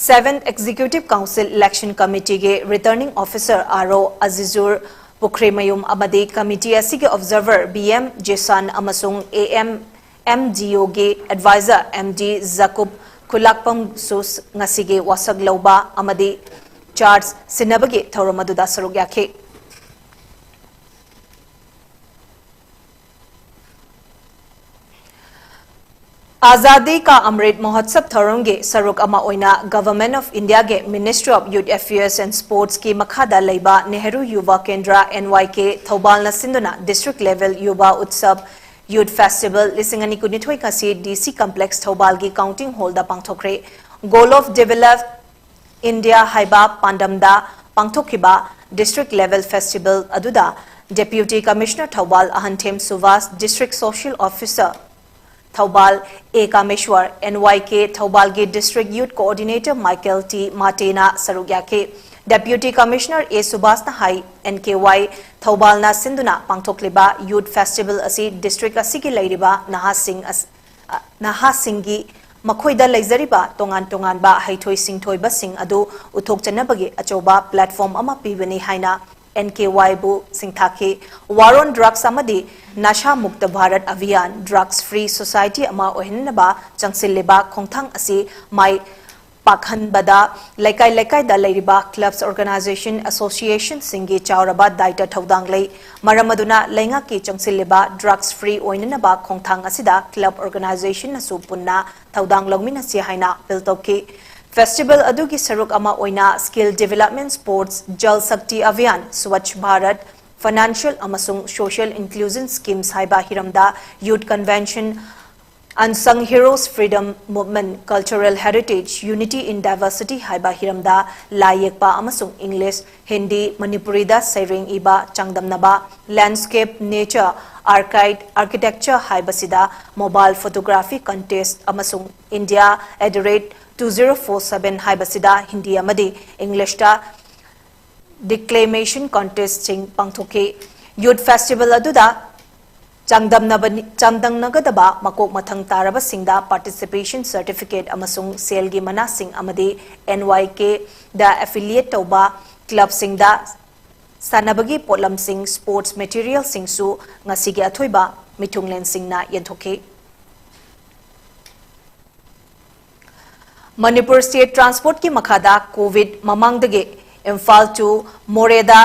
Seventh Executive Council Election Committee ꯒꯤ Returning Officer ꯑꯥꯔ ꯑꯣ ꯑꯖꯤꯖꯨꯔ ꯄꯨꯈ꯭ꯔꯤꯃꯌꯨꯝ ꯑꯃꯗꯤ committee ꯑꯁꯤꯒꯤ observer ꯕꯤ ꯑꯦꯝ ꯖꯦꯁꯥꯟ ꯑꯃꯁꯨꯡ ꯑꯦ ꯑꯦꯝ ꯑꯦꯝ ꯗꯤ ꯑꯣ ꯒꯤ advisor ꯑꯦꯝ ꯗꯤ ꯖꯀꯨꯕ ꯈꯨꯂꯥꯛꯄꯝꯁꯨ ꯉꯁꯤꯒꯤ ꯋꯥꯁꯛ ꯂꯧꯕ ꯑꯃꯗꯤ charge ꯁꯤꯟꯅꯕꯒꯤ ꯊꯧꯔꯝ ꯑꯗꯨꯗ ꯁꯔꯨꯛ ꯌꯥꯈꯤ꯫ ꯑꯥꯖꯥꯗꯤ ꯀꯥ ꯑꯃ꯭ꯔꯤꯠ ꯃꯍꯣꯠꯁꯕ ꯊꯧꯔꯝꯒꯤ ꯁꯔꯨꯛ ꯑꯃ ꯑꯣꯏꯅ Government of India ꯒꯤ Ministry of Youth Affairs and Sports ꯀꯤ ꯃꯈꯥꯗ ꯂꯩꯕ ꯅꯦꯍꯔꯨ ꯌꯨꯚꯥ ꯀꯦꯟꯗ꯭ꯔ, ꯑꯦꯟ ꯋꯥꯏ ꯀꯦ, ꯊꯧꯕꯥꯜꯅ ꯁꯤꯟꯗꯨꯅ District Level Yuva Utsav Youth Festival ꯂꯤꯁꯤꯡ ꯑꯅꯤ ꯀꯨꯟꯅꯤꯊꯣꯏ ꯉꯁꯤ ꯗꯤ ꯁꯤ Complex ꯊꯧꯕꯥꯜꯒꯤ Counting Hall the ꯄꯥꯡꯊꯣꯛꯈ꯭ꯔꯦ꯫ Goal of Develop India ꯍꯥꯏꯕ ꯄꯥꯟꯗꯝꯗ ꯄꯥꯡꯊꯣꯛꯈꯤꯕ District Level Festival ꯑꯗꯨꯗ Deputy Commissioner ꯊꯧꯕꯥꯜ Ahanthem Subhas, District Social Officer ꯊꯧꯕꯥꯜ A Kameswar, N Y K ꯊꯧꯕꯥꯜꯒꯤ District Youth Coordinator Michael T ꯃꯥꯇꯦꯅ ꯁꯔꯨꯛ ꯌꯥꯈꯤ꯫ Deputy Commissioner ꯑꯦ ꯁꯨꯚꯥꯁꯅ ꯍꯥꯏ, ꯑꯦꯟ ꯀꯦ ꯋꯥꯏ ꯊꯧꯕꯥꯜꯅ ꯁꯤꯟꯗꯨꯅ ꯄꯥꯡꯊꯣꯛꯂꯤꯕ Youth Festival ꯑꯁꯤ district ꯑꯁꯤꯒꯤ ꯂꯩꯔꯤꯕ ꯅꯍꯥꯁꯤꯡ ꯑꯁ-, ꯑ, ꯅꯍꯥꯁꯤꯡꯒꯤ ꯃꯈꯣꯏꯗ ꯂꯩꯖꯔꯤꯕ ꯇꯣꯉꯥꯟ ꯇꯣꯉꯥꯟꯕ ꯍꯩꯊꯣꯏ ꯁꯤꯡꯊꯣꯏꯕꯁꯤꯡ ꯑꯗꯨ ꯎꯠꯊꯣꯛꯆꯅꯕꯒꯤ ꯑꯆꯧꯕ platform ꯑꯃ ꯄꯤꯕꯅꯤ ꯍꯥꯏꯅ ꯑꯦꯟ ꯀꯦ ꯋꯥꯏꯕꯨ ꯁꯤꯡꯊꯥꯈꯤ꯫ War on Drugs ꯑꯃꯗꯤ ꯅꯁꯥ ꯃꯨꯛꯇ ꯚꯥꯔꯠ ꯑꯚꯤꯌꯥꯟ, Drugs Free Society ꯑꯃ ꯑꯣꯏꯍꯟꯅꯕ ꯆꯪꯁꯤꯜꯂꯤꯕ ꯈꯣꯡꯊꯥꯡ ꯑꯁꯤ ꯃꯥꯏ ꯄꯥꯛꯍꯟꯕꯗ ꯂꯩꯀꯥꯏ ꯂꯩꯀꯥꯏꯗ ꯂꯩꯔꯤꯕ clubs, organisation, association ꯁꯤꯡꯒꯤ ꯆꯥꯎꯔꯕ ꯗꯥꯏꯇ ꯊꯧꯗꯥꯡ ꯂꯩ꯫ ꯃꯔꯝ ꯑꯗꯨꯅ ꯂꯩꯉꯥꯛꯀꯤ ꯆꯪꯁꯤꯜꯂꯤꯕ drugs free ꯑꯣꯏꯅꯅꯕ ꯈꯣꯡꯊꯥꯡ ꯑꯁꯤꯗ club organisation ꯅꯁꯨ ꯄꯨꯟꯅ ꯊꯧꯗꯥꯡ ꯂꯧꯃꯤꯟꯅꯁꯤ ꯍꯥꯏꯅ appeal ꯇꯧꯈꯤ꯫ Festival ꯑꯗꯨꯒꯤ ꯁꯔꯨꯛ ꯑꯃ ꯑꯣꯏꯅ Skill Development, Sports, Jal Shakti Abhiyan, Swachh Bharat, Financial ꯑꯃꯁꯨꯡ Social Inclusion Schemes ꯍꯥꯏꯕ ꯍꯤꯔꯝꯗ Youth Convention, Unsung Heroes, Freedom Movement, Cultural Heritage, Unity in Diversity ꯍꯥꯏꯕ ꯍꯤꯔꯝꯗ ꯂꯥꯏ ꯌꯦꯛꯄ ꯑꯃꯁꯨꯡ English, Hindi, ꯃꯅꯤꯄꯨꯔꯤꯗ ꯁꯩꯔꯦꯡ ꯏꯕ ꯆꯥꯡꯗꯝꯅꯕ, Landscape, Nature, Architect, Architecture ꯍꯥꯏꯕꯁꯤꯗ Mobile Photography Contest ꯑꯃꯁꯨꯡ India at the rate two zero four seven ꯍꯥꯏꯕꯁꯤꯗ ꯍꯤꯟꯗꯤ ꯑꯃꯗꯤ ꯏꯪꯂꯤꯁꯇ Declamation Contestꯁꯤꯡ ꯄꯥꯡꯊꯣꯛꯈꯤ꯫ Youth Festival ꯑꯗꯨꯗ ꯆꯥꯡꯗꯝꯅꯕꯅꯤ-, ꯆꯥꯡꯗꯝꯅꯒꯗꯕ ꯃꯀꯣꯛ ꯃꯊꯪ ꯇꯥꯔꯕꯁꯤꯡꯗ Participation Certificate ꯑꯃꯁꯨꯡ ꯁꯦꯜꯒꯤ ꯃꯅꯥꯁꯤꯡ ꯑꯃꯗꯤ NYKꯗ affiliate ꯇꯧꯕ clubꯁꯤꯡꯗ ꯁꯥꯟꯅꯕꯒꯤ ꯄꯣꯠꯂꯝꯁꯤꯡ, sports materialꯁꯤꯡꯁꯨ ꯉꯁꯤꯒꯤ ꯑꯊꯣꯏꯕ ꯃꯤꯊꯨꯡꯂꯦꯟꯁꯤꯡꯅ ꯌꯦꯟꯊꯣꯛꯈꯤ꯫ ꯃꯅꯤꯄꯨꯔ State Transportꯀꯤ ꯃꯈꯥꯗ COVID ꯃꯃꯥꯡꯗꯒꯤ ꯏꯝꯐꯥꯜ to ꯃꯣꯔꯦꯗ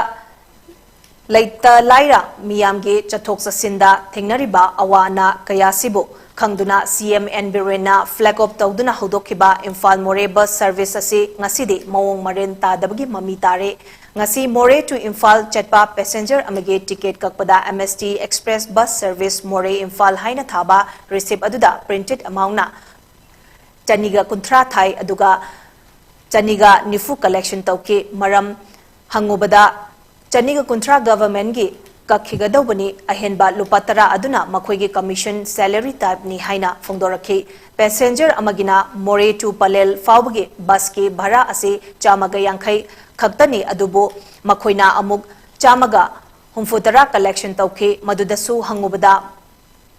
ꯂꯩꯇ ꯂꯥꯏꯔ ꯃꯤꯌꯥꯝꯒꯤ ꯆꯠꯊꯣꯛ ꯆꯠꯁꯤꯟꯗ ꯊꯦꯡꯅꯔꯤꯕ ꯑꯋꯥ ꯑꯅꯥ ꯀꯌꯥꯁꯤꯕꯨ ꯈꯪꯗꯨꯅ CM N ꯕꯤꯔꯦꯟꯅ flag off ꯇꯧꯗꯨꯅ ꯍꯧꯗꯣꯛꯈꯤꯕ ꯏꯝꯐꯥꯜ ꯃꯣꯔꯦ bus service ꯑꯁꯤ ꯉꯁꯤꯗꯤ ꯃꯑꯣꯡ ꯃꯔꯤꯟ ꯇꯥꯗꯕꯒꯤ ꯃꯃꯤ ꯇꯥꯔꯦ꯫ ꯉꯁꯤ ꯃꯣꯔꯦ to ꯏꯝꯐꯥꯜ ꯆꯠꯄ passenger ꯑꯃꯒꯤ ticket ꯀꯛꯄꯗ MST Express bus service ꯃꯣꯔꯦ ꯏꯝꯐꯥꯜ ꯍꯥꯏꯅ ꯊꯥꯕ receipt ꯑꯗꯨꯗ printed amountꯅ ꯆꯅꯤꯒ ꯀꯨꯟꯊ꯭ꯔꯥ ꯊꯥꯏ, ꯑꯗꯨꯒ ꯆꯅꯤꯒ ꯅꯤꯐꯨ collection ꯇꯧꯈꯤ꯫ ꯃꯔꯝ ꯍꯪꯉꯨꯕꯗ, ꯆꯅꯤꯒ ꯀꯨꯟꯊ꯭ꯔꯥ governmentꯀꯤ ꯀꯛꯈꯤꯒꯗꯧꯕꯅꯤ, ꯑꯍꯦꯟꯕ ꯂꯨꯄꯥ ꯇꯔꯥ ꯑꯗꯨꯅ ꯃꯈꯣꯏꯒꯤ commission salary typeꯅꯤ ꯍꯥꯏꯅ ꯐꯣꯡꯗꯣꯔꯛꯈꯤ꯫ Passenger ꯑꯃꯒꯤꯅ ꯃꯣꯔꯦ to ꯄꯂꯦꯜ ꯐꯥꯎꯕꯒꯤ busꯀꯤ ꯚꯔꯥ ꯑꯁꯤ ꯆꯥꯝꯃꯒ ꯌꯥꯡꯈꯩ ꯈꯛꯇꯅꯤ, ꯑꯗꯨꯕꯨ ꯃꯈꯣꯏꯅ ꯑꯃꯨꯛ ꯆꯥꯝꯃꯒ ꯍꯨꯝꯐꯨꯇꯔꯥ collection ꯇꯧꯈꯤ꯫ ꯃꯗꯨꯗꯁꯨ ꯍꯪꯉꯨꯕꯗ,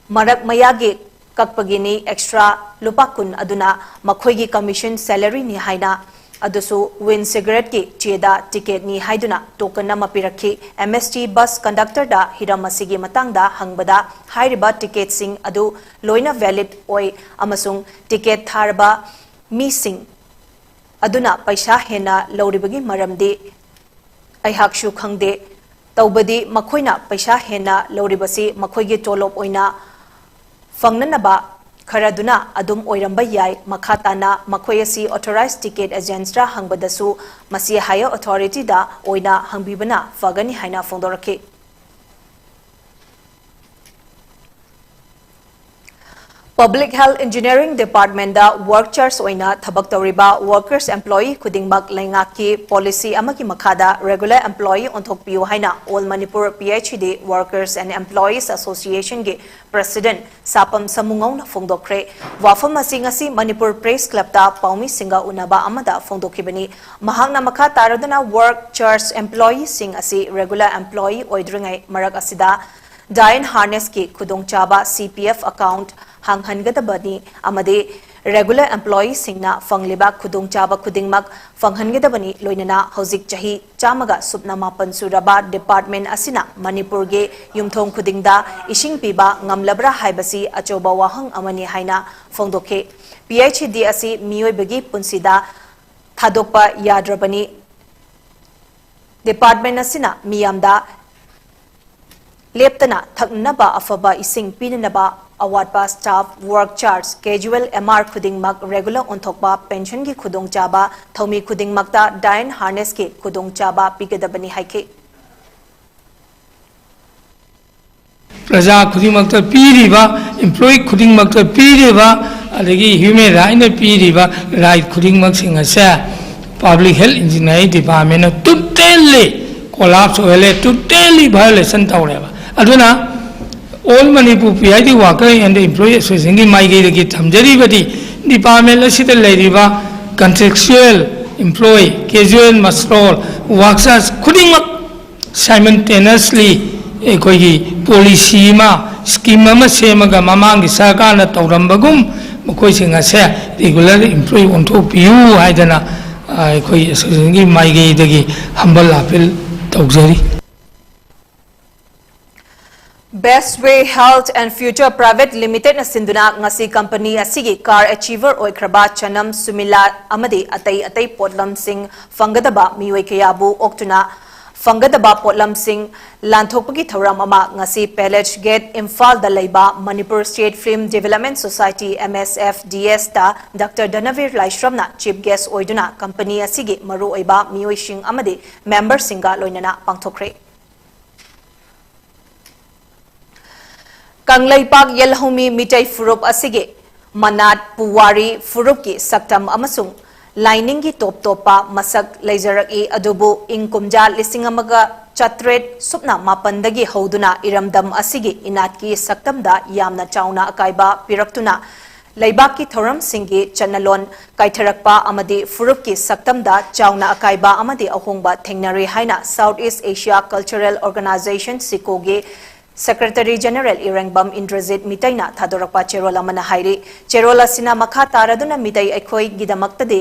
ꯃꯔꯛ ꯃꯌꯥꯒꯤ ꯀꯛꯄꯒꯤꯅꯤ, extra ꯂꯨꯄꯥ ꯀꯨꯟ ꯑꯗꯨꯅ ꯃꯈꯣꯏꯒꯤ commission salaryꯅꯤ ꯍꯥꯏꯅ, ꯑꯗꯨꯁꯨ Win Cigaretteꯀꯤ ꯆꯦꯗ ticketꯅꯤ ꯍꯥꯏꯗꯨꯅ token ꯑꯃ ꯄꯤꯔꯛꯈꯤ꯫ MST bus conductorꯗ ꯍꯤꯔꯝ ꯑꯁꯤꯒꯤ ꯃꯇꯥꯡꯗ ꯍꯪꯕꯗ, ꯍꯥꯏꯔꯤꯕ ticketꯁꯤꯡ ꯑꯗꯨ ꯂꯣꯏꯅ valid ꯑꯣꯏ ꯑꯃꯁꯨꯡ ticket ꯊꯥꯔꯕ ꯃꯤꯁꯤꯡ ꯑꯗꯨꯅ ꯄꯩꯁꯥ ꯍꯦꯟꯅ ꯂꯧꯔꯤꯕꯒꯤ ꯃꯔꯝꯗꯤ ꯑꯩꯍꯥꯛꯁꯨ ꯈꯪꯗꯦ꯫ ꯇꯧꯕꯗꯤ ꯃꯈꯣꯏꯅ ꯄꯩꯁꯥ ꯍꯦꯟꯅ ꯂꯧꯔꯤꯕꯁꯤ ꯃꯈꯣꯏꯒꯤ ꯇꯣꯂꯣꯞ ꯑꯣꯏꯅ ꯐꯪꯅꯅꯕ ꯈꯔꯗꯨꯅ ꯑꯗꯨꯝ ꯑꯣꯏꯔꯝꯕ ꯌꯥꯏ꯫ ꯃꯈꯥ ꯇꯥꯅ ꯃꯈꯣꯏ ꯑꯁꯤ authorized ticket agentsꯔ ꯍꯪꯕꯗꯁꯨ ꯃꯁꯤ higher authorityꯗ ꯑꯣꯏꯅ ꯍꯪꯕꯤꯕꯅ ꯐꯒꯅꯤ ꯍꯥꯏꯅ ꯐꯣꯡꯗꯣꯔꯛꯈꯤ꯫ Public Health Engineering Departmentꯗ work charge ꯑꯣꯏꯅ ꯊꯕꯛ ꯇꯧꯔꯤꯕ workers, employee ꯈꯨꯗꯤꯡꯃꯛ ꯂꯩꯉꯥꯛꯀꯤ policy ꯑꯃꯒꯤ ꯃꯈꯥꯗ regular employee ꯑꯣꯟꯊꯣꯛꯄꯤꯌꯨ ꯍꯥꯏꯅ All Manipur PHED Workers and Employees Associationꯒꯤ President ꯁꯥꯄꯝ ꯁꯃꯨꯉꯧꯅ ꯐꯣꯡꯗꯣꯛꯈ꯭ꯔꯦ꯫ ꯋꯥꯐꯝ ꯑꯁꯤ ꯉꯁꯤ ꯃꯅꯤꯄꯨꯔ Press Clubꯇ ꯄꯥꯎꯃꯤꯁꯤꯡꯒ ꯎꯅꯕ ꯑꯃꯗ ꯐꯣꯡꯗꯣꯛꯈꯤꯕꯅꯤ꯫ ꯃꯍꯥꯛꯅ ꯃꯈꯥ ꯇꯥꯔꯗꯨꯅ work charge employeeꯁꯤꯡ ꯑꯁꯤ regular employee ꯑꯣꯏꯗ꯭ꯔꯤꯉꯩ ꯃꯔꯛ ꯑꯁꯤꯗ Diane Harnessꯀꯤ ꯈꯨꯗꯣꯡꯆꯥꯕ CPF account ꯍꯥꯡꯍꯟꯒꯗꯕꯅꯤ ꯑꯃꯗꯤ regular employeeꯁꯤꯡꯅ ꯐꯪꯂꯤꯕ ꯈꯨꯗꯣꯡꯆꯥꯕ ꯈꯨꯗꯤꯡꯃꯛ ꯐꯪꯍꯟꯒꯗꯕꯅꯤ꯫ ꯂꯣꯏꯅꯅ ꯍꯧꯖꯤꯛ ꯆꯍꯤ ꯆꯥꯝꯃꯒ ꯁꯨꯞꯅ ꯃꯥꯄꯟ ꯁꯨꯔꯕ department ꯑꯁꯤꯅ ꯃꯅꯤꯄꯨꯔꯒꯤ ꯌꯨꯝꯊꯣꯡ ꯈꯨꯗꯤꯡꯗ ꯏꯁꯤꯡ ꯄꯤꯕ ꯉꯝꯂꯕ꯭ꯔꯥ ꯍꯥꯏꯕꯁꯤ ꯑꯆꯧꯕ ꯋꯥꯍꯪ ꯑꯃꯅꯤ ꯍꯥꯏꯅ ꯐꯣꯡꯗꯣꯛꯈꯤ꯫ PHED ꯑꯁꯤ ꯃꯤꯑꯣꯏꯕꯒꯤ ꯄꯨꯟꯁꯤꯗ ꯊꯥꯗꯣꯛꯄ ꯌꯥꯗ꯭ꯔꯕꯅꯤ꯫ Department ꯑꯁꯤꯅ ꯃꯤꯌꯥꯝꯗ ꯂꯦꯞꯇꯅ ꯊꯛꯅꯅꯕ ꯑꯐꯕ ꯏꯁꯤꯡ ꯄꯤꯅꯅꯕ, ꯑꯋꯥꯠꯄ staff, work charge, casual MR ꯈꯨꯗꯤꯡꯃꯛ regular ꯑꯣꯟꯊꯣꯛꯄ, pensionꯒꯤ ꯈꯨꯗꯣꯡꯆꯥꯕ, ꯊꯧꯃꯤ ꯈꯨꯗꯤꯡꯃꯛꯇ Diane Harnessꯀꯤ ꯈꯨꯗꯣꯡꯆꯥꯕ ꯄꯤꯒꯗꯕꯅꯤ ꯍꯥꯏꯈꯤ꯫ ꯄ꯭ꯔꯖꯥ ꯈꯨꯗꯤꯡꯃꯛꯇ ꯄꯤꯔꯤꯕ, employee ꯈꯨꯗꯤꯡꯃꯛꯇ ꯄꯤꯔꯤꯕ, ꯑꯗꯒꯤ human rightꯅ ꯄꯤꯔꯤꯕ right ꯈꯨꯗꯤꯡꯃꯛꯁꯤꯡ ꯑꯁꯦ Public Health Engineering Departmentꯅ totally collapse ꯑꯣꯏꯍꯜꯂꯦ, totally violation ꯇꯧꯔꯦꯕ꯫ ꯑꯗꯨꯅ All Manipur PHED Worker and Employee Associationꯒꯤ ꯃꯥꯏꯀꯩꯗꯒꯤ ꯊꯝꯖꯔꯤꯕꯗꯤ, department ꯑꯁꯤꯗ ꯂꯩꯔꯤꯕ contractual employee, casual muster roll, work charge ꯈꯨꯗꯤꯡꯃꯛ simultaneously ꯑꯩꯈꯣꯏꯒꯤ policy ꯑꯃ, scheme ꯑꯃ ꯁꯦꯝꯃꯒ ꯃꯃꯥꯡꯒꯤ ꯁꯔꯀꯥꯔꯅ ꯇꯧꯔꯝꯕꯒꯨꯝ ꯃꯈꯣꯏꯁꯤꯡ ꯑꯁꯦ regular employee ꯑꯣꯟꯊꯣꯛꯄꯤꯌꯨ ꯍꯥꯏꯗꯅ, ꯑ, ꯑꯩꯈꯣꯏ associationꯒꯤ ꯃꯥꯏꯀꯩꯗꯒꯤ humble appeal ꯇꯧꯖꯔꯤ꯫ Best Way Health and Future Private Limitedꯅ ꯁꯤꯟꯗꯨꯅ ꯉꯁꯤ company ꯑꯁꯤꯒꯤ car achiever ꯑꯣꯏꯈ꯭ꯔꯕ ꯆꯅꯝ, ꯁꯨꯃꯤꯂꯥ ꯑꯃꯗꯤ ꯑꯇꯩ ꯑꯇꯩ ꯄꯣꯠꯂꯝꯁꯤꯡ ꯐꯪꯒꯗꯕ ꯃꯤꯑꯣꯏ ꯀꯌꯥꯕꯨ ꯑꯣꯛꯇꯨꯅ ꯐꯪꯒꯗꯕ ꯄꯣꯠꯂꯝꯁꯤꯡ ꯂꯥꯟꯊꯣꯛꯄꯒꯤ ꯊꯧꯔꯝ ꯑꯃ ꯉꯁꯤ Palace Gate, ꯏꯝꯐꯥꯜꯗ ꯂꯩꯕ Manipur State Film Development Society, M S F D S ꯇ Doctor ꯙꯅꯕꯤꯔ ꯂꯥꯏꯁ꯭ꯔꯝꯅ chief guest ꯑꯣꯏꯗꯨꯅ company ꯑꯁꯤꯒꯤ ꯃꯔꯨꯑꯣꯏꯕ ꯃꯤꯑꯣꯏꯁꯤꯡ ꯑꯃꯗꯤ memberꯁꯤꯡꯒ ꯂꯣꯏꯅꯅ ꯄꯥꯡꯊꯣꯛꯈ꯭ꯔꯦ꯫ ꯀꯪꯂꯩꯄꯥꯛ ꯌꯦꯜꯍꯧꯃꯤ ꯃꯤꯇꯩ ꯐꯨꯔꯨꯞ ꯑꯁꯤꯒꯤ ꯃꯅꯥꯠ ꯄꯨꯋꯥꯔꯤ ꯐꯨꯔꯨꯞꯀꯤ ꯁꯛꯇꯝ ꯑꯃꯁꯨꯡ ꯂꯥꯏꯅꯤꯡꯒꯤ ꯇꯣꯞ ꯇꯣꯞꯄ ꯃꯁꯛ ꯂꯩꯖꯔꯛꯏ, ꯑꯗꯨꯕꯨ ꯏꯪ ꯀꯨꯝꯖꯥ ꯂꯤꯁꯤꯡ ꯑꯃꯒ ꯆꯥꯇ꯭ꯔꯦꯠ ꯁꯨꯞꯅ ꯃꯥꯄꯟꯗꯒꯤ ꯍꯧꯗꯨꯅ ꯏꯔꯝꯗꯝ ꯑꯁꯤꯒꯤ ꯏꯅꯥꯠꯀꯤ ꯁꯛꯇꯝꯗ ꯌꯥꯝꯅ ꯆꯥꯎꯅ ꯑꯀꯥꯏꯕ ꯄꯤꯔꯛꯇꯨꯅ ꯂꯩꯕꯥꯛꯀꯤ ꯊꯧꯔꯝꯁꯤꯡꯒꯤ ꯆꯠꯅꯂꯣꯟ ꯀꯥꯏꯊꯔꯛꯄ ꯑꯃꯗꯤ ꯐꯨꯔꯨꯞꯀꯤ ꯁꯛꯇꯝꯗ ꯆꯥꯎꯅ ꯑꯀꯥꯏꯕ ꯑꯃꯗꯤ ꯑꯍꯣꯡꯕ ꯊꯦꯡꯅꯔꯦ ꯍꯥꯏꯅ South East Asia Cultural Organisation, ꯁꯤꯀꯣꯒꯤ Secretary General ꯏꯔꯦꯡꯕꯝ Indrajit ꯃꯤꯇꯩꯅ ꯊꯥꯗꯣꯔꯛꯄ ꯆꯦꯔꯣꯜ ꯑꯃꯅ ꯍꯥꯏꯔꯤ꯫ ꯆꯦꯔꯣꯜ ꯑꯁꯤꯅ ꯃꯈꯥ ꯇꯥꯔꯗꯨꯅ ꯃꯤꯇꯩ ꯑꯩꯈꯣꯏꯒꯤꯗꯃꯛꯇꯗꯤ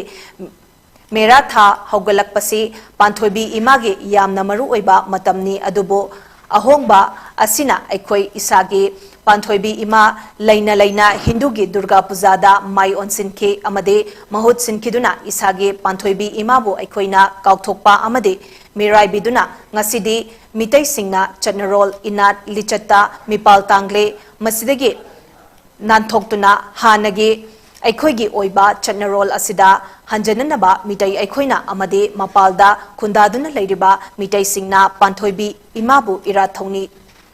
ꯃꯦꯔꯥ ꯊꯥ ꯍꯧꯒꯠꯂꯛꯄꯁꯤ ꯄꯥꯟꯊꯣꯏꯕꯤ ꯏꯃꯥꯒꯤ ꯌꯥꯝꯅ ꯃꯔꯨ ꯑꯣꯏꯕ ꯃꯇꯝꯅꯤ, ꯑꯗꯨꯕꯨ ꯑꯍꯣꯡꯕ ꯑꯁꯤꯅ ꯑꯩꯈꯣꯏ ꯏꯁꯥꯒꯤ ꯄꯥꯟꯊꯣꯏꯕꯤ ꯏꯃꯥ ꯂꯩꯅ ꯂꯩꯅ ꯍꯤꯟꯗꯨꯒꯤ ꯗꯨꯔꯒꯥ ꯄꯨꯖꯥꯗ ꯃꯥꯏ ꯑꯣꯟꯁꯤꯟꯈꯤ ꯑꯃꯗꯤ ꯃꯍꯨꯠ ꯁꯤꯟꯈꯤꯗꯨꯅ ꯏꯁꯥꯒꯤ ꯄꯥꯟꯊꯣꯏꯕꯤ ꯏꯃꯥꯕꯨ ꯑꯩꯈꯣꯏꯅ ꯀꯥꯎꯊꯣꯛꯄ ꯑꯃꯗꯤ ꯃꯤꯔꯥꯏꯕꯤꯗꯨꯅ ꯉꯁꯤꯗꯤ ꯃꯤꯇꯩꯁꯤꯡꯅ ꯆꯠꯅꯔꯣꯜ, ꯏꯅꯥꯠ ꯂꯤꯆꯠꯇ ꯃꯤꯄꯥꯜ ꯇꯥꯡꯂꯦ꯫ ꯃꯁꯤꯗꯒꯤ ꯅꯥꯟꯊꯣꯛꯇꯨꯅ ꯍꯥꯟꯅꯒꯤ ꯑꯩꯈꯣꯏꯒꯤ ꯑꯣꯏꯕ ꯆꯠꯅꯔꯣꯜ ꯑꯁꯤꯗ ꯍꯟꯖꯅꯅꯕ ꯃꯤꯇꯩ ꯑꯩꯈꯣꯏꯅ ꯑꯃꯗꯤ ꯃꯄꯥꯜꯗ ꯈꯨꯟꯗꯥꯗꯨꯅ ꯂꯩꯔꯤꯕ ꯃꯤꯇꯩꯁꯤꯡꯅ ꯄꯥꯟꯊꯣꯏꯕꯤ ꯏꯃꯥꯕꯨ ꯏꯔꯥꯠ ꯊꯧꯅꯤ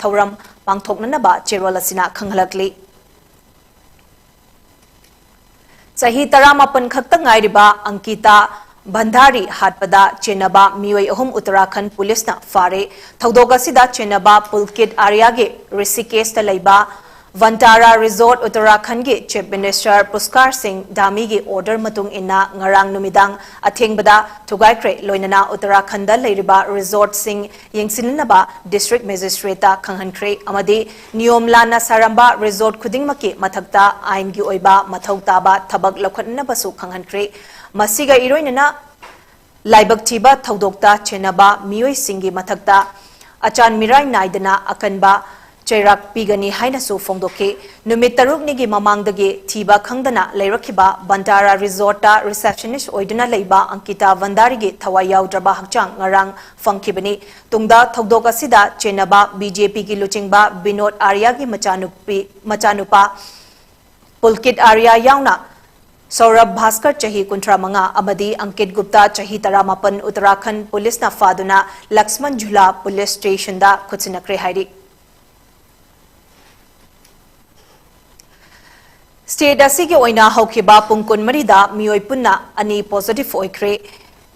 ꯊꯧꯔꯝ ꯄꯥꯡꯊꯣꯛꯅꯅꯕ ꯆꯦꯔꯣꯜ ꯑꯁꯤꯅ ꯈꯪꯍꯜꯂꯛꯂꯤ꯫ ꯆꯍꯤ ꯇꯔꯥꯃꯥꯄꯟ ꯈꯛꯇ ꯉꯥꯏꯔꯤꯕ ꯑꯪꯀꯤꯇꯥ ꯚꯟꯗꯥꯔꯤ ꯍꯥꯠꯄꯗ ꯆꯦꯟꯅꯕ ꯃꯤꯑꯣꯏ ꯑꯍꯨꯝ ꯎꯠꯇꯔꯥꯈꯟꯗ ꯄꯨꯂꯤꯁꯅ ꯐꯥꯔꯦ꯫ ꯊꯧꯗꯣꯛ ꯑꯁꯤꯗ ꯆꯦꯟꯅꯕ ꯄꯨꯜꯀꯤꯠ ꯑꯥꯔꯤꯌꯥꯒꯤ ꯔꯤꯁꯤꯀꯦꯁꯇ ꯂꯩꯕ ꯚꯟꯇꯥꯔꯥ ꯔꯤꯖꯣꯔꯠ ꯎꯠꯇꯔꯥꯈꯟꯗꯒꯤ Chief Minister ꯄꯨꯁꯀꯥꯔ ꯁꯤꯡ ꯙꯥꯃꯤꯒꯤ order ꯃꯇꯨꯡ ꯏꯟꯅ ꯉꯔꯥꯡ ꯅꯨꯃꯤꯗꯥꯡ ꯑꯊꯦꯡꯕꯗ ꯊꯨꯒꯥꯏꯈ꯭ꯔꯦ꯫ ꯂꯣꯏꯅꯅ ꯎꯠꯇꯔꯥꯈꯟꯗ ꯂꯩꯔꯤꯕ ꯔꯤꯖꯣꯔꯠꯁꯤꯡ ꯌꯦꯡꯁꯤꯟꯅꯕ district magistrate ꯇ ꯈꯪꯍꯟꯈ꯭ꯔꯦ ꯑꯃꯗꯤ ꯅꯤꯌꯣꯝ ꯂꯥꯟꯅ ꯁꯥꯔꯝꯕ ꯔꯤꯖꯣꯔꯠ ꯈꯨꯗꯤꯡꯃꯛꯀꯤ ꯃꯊꯛꯇ ꯑꯥꯏꯟꯒꯤ ꯑꯣꯏꯕ ꯃꯊꯧ ꯇꯥꯕ ꯊꯕꯛ ꯂꯧꯈꯠꯅꯕꯁꯨ ꯈꯪꯍꯟꯈ꯭ꯔꯦ꯫ ꯃꯁꯤꯒ ꯏꯔꯣꯏꯅꯅ ꯂꯥꯏꯕꯛ ꯊꯤꯕ ꯊꯧꯗꯣꯛꯇ ꯆꯦꯟꯅꯕ ꯃꯤꯑꯣꯏꯁꯤꯡꯒꯤ ꯃꯊꯛꯇ ꯑꯆꯥꯟ ꯃꯤꯔꯥꯏ ꯅꯥꯏꯗꯅ ꯑꯀꯟꯕ ꯆꯩꯔꯥꯛ ꯄꯤꯒꯅꯤ ꯍꯥꯏꯅꯁꯨ ꯐꯣꯡꯗꯣꯛꯈꯤ꯫ ꯅꯨꯃꯤꯠ ꯇꯔꯨꯛꯅꯤꯒꯤ ꯃꯃꯥꯡꯗꯒꯤ ꯊꯤꯕ ꯈꯪꯗꯅ ꯂꯩꯔꯛꯈꯤꯕ ꯕꯟꯗꯥꯔꯥ ꯔꯤꯖꯣꯔꯠꯇ receptionist ꯑꯣꯏꯗꯨꯅ ꯂꯩꯕ ꯑꯪꯀꯤꯇꯥ ꯚꯟꯗꯥꯔꯤꯒꯤ ꯊꯋꯥꯏ ꯌꯥꯎꯗ꯭ꯔꯕ ꯍꯛꯆꯥꯡ ꯉꯔꯥꯡ ꯐꯪꯈꯤꯕꯅꯤ꯫ ꯇꯨꯡꯗ ꯊꯧꯗꯣꯛ ꯑꯁꯤꯗ ꯆꯦꯟꯅꯕ BJPꯒꯤ ꯂꯨꯆꯤꯡꯕ ꯕꯤꯅꯣꯗ ꯑꯥꯔꯌꯥꯒꯤ ꯃꯆꯥꯅꯨꯄꯤ, ꯃꯆꯥꯅꯨꯄꯥ ꯄꯨꯜꯀꯤꯠ ꯑꯥꯔꯌꯥ ꯌꯥꯎꯅ ꯁꯧꯔꯚ ꯚꯥꯁꯀꯔ ꯆꯍꯤ ꯀꯨꯟꯊ꯭ꯔꯥ ꯃꯉꯥ ꯑꯃꯗꯤ ꯑꯪꯀꯤꯠ ꯒꯨꯞꯇꯥ ꯆꯍꯤ ꯇꯔꯥꯃꯥꯄꯟ ꯎꯠꯇꯔꯥꯈꯟꯗ ꯄꯨꯂꯤꯁꯅ ꯐꯥꯗꯨꯅ ꯂꯛꯁꯃꯟ ꯖꯨꯂꯥ ꯄꯨꯂꯤꯁ ꯁ꯭ꯇꯦꯁꯟꯗ ꯈꯨꯠꯁꯤꯟꯅꯈ꯭ꯔꯦ ꯍꯥꯏꯔꯤ꯫ ꯁ꯭ꯇꯦꯠ ꯑꯁꯤꯒꯤ ꯑꯣꯏꯅ ꯍꯧꯈꯤꯕ ꯄꯨꯡ ꯀꯨꯟꯃꯔꯤꯗ ꯃꯤꯑꯣꯏ ꯄꯨꯟꯅ ꯑꯅꯤ positive ꯑꯣꯏꯈ꯭ꯔꯦ꯫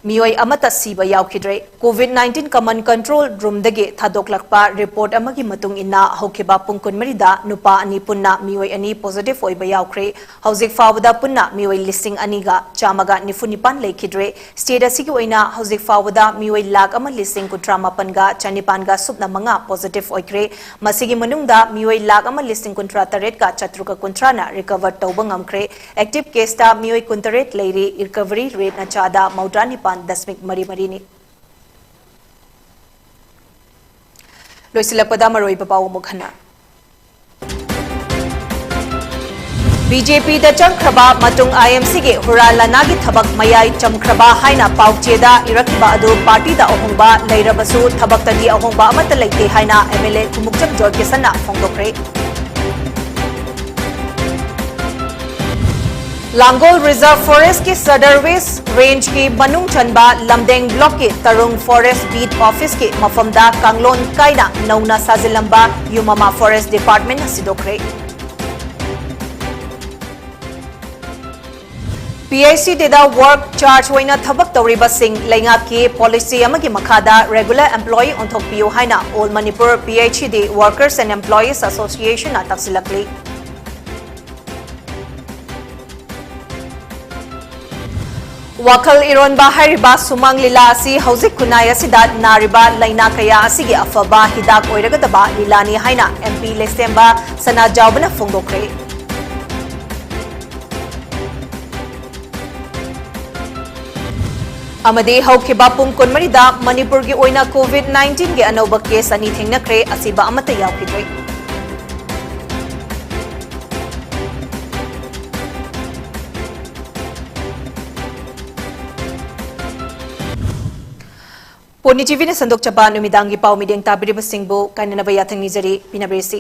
ꯃꯤꯑꯣꯏ ꯑꯃꯠꯇ ꯁꯤꯕ ꯌꯥꯎꯈꯤꯗ꯭ꯔꯦ꯫ COVID nineteen common control roomꯗꯒꯤ ꯊꯥꯗꯣꯛꯂꯛꯄ report ꯑꯃꯒꯤ ꯃꯇꯨꯡ ꯏꯟꯅ ꯍꯧꯈꯤꯕ ꯄꯨꯡ ꯀꯨꯟꯃꯔꯤꯗ ꯅꯨꯄꯥ ꯑꯅꯤ ꯄꯨꯟꯅ ꯃꯤꯑꯣꯏ ꯑꯅꯤ positive ꯑꯣꯏꯕ ꯌꯥꯎꯈ꯭ꯔꯦ꯫ ꯍꯧꯖꯤꯛ ꯐꯥꯎꯕꯗ ꯄꯨꯟꯅ ꯃꯤꯑꯣꯏ ꯂꯤꯁꯤꯡ ꯑꯅꯤꯒ ꯆꯥꯝꯃꯒ ꯅꯤꯐꯨ ꯅꯤꯄꯥꯟ ꯂꯩꯈꯤꯗ꯭ꯔꯦ꯫ ꯁ꯭ꯇꯦꯠ ꯑꯁꯤꯒꯤ ꯑꯣꯏꯅ ꯍꯧꯖꯤꯛ ꯐꯥꯎꯕꯗ ꯃꯤꯑꯣꯏ ꯂꯥꯈ ꯑꯃ ꯂꯤꯁꯤꯡ ꯀꯨꯟꯊ꯭ꯔꯥ ꯃꯥꯄꯟꯒ ꯆꯅꯤꯄꯥꯟꯒ ꯁꯨꯞꯅ ꯃꯉꯥ positive ꯑꯣꯏꯈ꯭ꯔꯦ꯫ ꯃꯁꯤꯒꯤ ꯃꯅꯨꯡꯗ ꯃꯤꯑꯣꯏ ꯂꯥꯈ ꯑꯃ ꯂꯤꯁꯤꯡ ꯀꯨꯟꯊ꯭ꯔꯥ ꯇꯔꯦꯠꯀ ꯆꯥꯇ꯭ꯔꯨꯛꯀ ꯀꯨꯟꯊ꯭ꯔꯥꯅ recover ꯇꯧꯕ ꯉꯝꯈ꯭ꯔꯦ꯫ Active caseꯇ ꯃꯤꯑꯣꯏ ꯀꯨꯟꯇꯔꯦꯠ ꯂꯩꯔꯤ꯫ Recovery rateꯅ ꯆꯥꯗ ꯃꯧꯗ꯭ꯔꯥ ꯅꯤꯄꯥꯟ ꯗꯁꯃꯤꯛ ꯃꯔꯤ ꯃꯔꯤꯅꯤ꯫ ꯂꯣꯏꯁꯤꯜꯂꯛꯄꯗ ꯃꯔꯨꯑꯣꯏꯕ ꯄꯥꯎ ꯑꯃꯨꯛ ꯍꯟꯅ꯫ BJPꯗ ꯆꯪꯈ꯭ꯔꯕ ꯃꯇꯨꯡ IMCꯒꯤ ꯍꯨꯔꯥꯟ ꯂꯥꯟꯅꯥꯒꯤ ꯊꯕꯛ ꯃꯌꯥꯏ ꯆꯝꯈ꯭ꯔꯕ ꯍꯥꯏꯅ ꯄꯥꯎꯆꯦꯗ ꯏꯔꯛꯈꯤꯕ ꯑꯗꯨ partyꯗ ꯑꯍꯣꯡꯕ ꯂꯩꯔꯕꯁꯨ ꯊꯕꯛꯇꯗꯤ ꯑꯍꯣꯡꯕ ꯑꯃꯠꯇ ꯂꯩꯇꯦ ꯍꯥꯏꯅ MLA ꯈꯨꯃꯨꯛꯆꯝ ꯖꯣꯏꯀꯤꯁꯟꯅ ꯐꯣꯡꯗꯣꯛꯈ꯭ꯔꯦ꯫ ꯂꯥꯡꯒꯣꯜ Reserve Forestꯀꯤ Sadar West Rangeꯀꯤ ꯃꯅꯨꯡ ꯆꯟꯕ ꯂꯝꯗꯦꯡ blockꯀꯤ ꯇꯔꯨꯡ Forest Beat Officeꯀꯤ ꯃꯐꯝꯗ ꯀꯥꯡꯂꯣꯟ ꯀꯥꯏꯅ ꯅꯧꯅ ꯁꯥꯖꯤꯜꯂꯝꯕ ꯌꯨꯝ ꯑꯃ Forest Departmentꯅ ꯁꯤꯗꯣꯛꯈ꯭ꯔꯦ꯫ PHEDꯗ work charge ꯑꯣꯏꯅ ꯊꯕꯛ ꯇꯧꯔꯤꯕꯁꯤꯡ ꯂꯩꯉꯥꯛꯀꯤ policy ꯑꯃꯒꯤ ꯃꯈꯥꯗ regular employee ꯑꯣꯟꯊꯣꯛꯄꯤꯌꯨ ꯍꯥꯏꯅ All Manipur PHED Workers and Employees Associationꯅ ꯇꯛꯁꯤꯜꯂꯛꯂꯤ꯫ ꯋꯥꯈꯜ ꯏꯔꯣꯟꯕ ꯍꯥꯏꯔꯤꯕ ꯁꯨꯃꯥꯡ ꯂꯤꯂꯥ ꯑꯁꯤ ꯍꯧꯖꯤꯛ ꯈꯨꯟꯅꯥꯏ ꯑꯁꯤꯗ ꯅꯥꯔꯤꯕ ꯂꯥꯏꯅꯥ ꯀꯌꯥ ꯑꯁꯤꯒꯤ ꯑꯐꯕ ꯍꯤꯗꯥꯛ ꯑꯣꯏꯔꯒꯗꯕ ꯂꯤꯂꯥꯅꯤ ꯍꯥꯏꯅ MP ꯂꯩꯁꯦꯝꯕ ꯁꯅꯥꯖꯥꯎꯕꯅ ꯐꯣꯡꯗꯣꯛꯈ꯭ꯔꯦ꯫ ꯑꯃꯗꯤ ꯍꯧꯈꯤꯕ ꯄꯨꯡ ꯀꯨꯟꯃꯔꯤꯗ ꯃꯅꯤꯄꯨꯔꯒꯤ ꯑꯣꯏꯅ COVID nineteenꯒꯤ ꯑꯅꯧꯕ case ꯑꯅꯤ ꯊꯦꯡꯅꯈ꯭ꯔꯦ, ꯑꯁꯤꯕ ꯑꯃꯠꯇ ꯌꯥꯎꯈꯤꯗ꯭ꯔꯦ꯫ ꯄꯣꯅꯤ ꯇꯤꯚꯤꯅ ꯁꯟꯗꯣꯛꯆꯕ ꯅꯨꯃꯤꯗꯥꯡꯒꯤ ꯄꯥꯎ ꯃꯤꯠꯌꯦꯡ ꯇꯥꯕꯤꯔꯤꯕꯁꯤꯡꯕꯨ ꯀꯥꯏꯅꯅꯕ ꯌꯥꯊꯪ ꯅꯤꯖꯔꯤ꯫ ꯄꯤꯅꯕꯤꯔꯤꯁꯤ꯫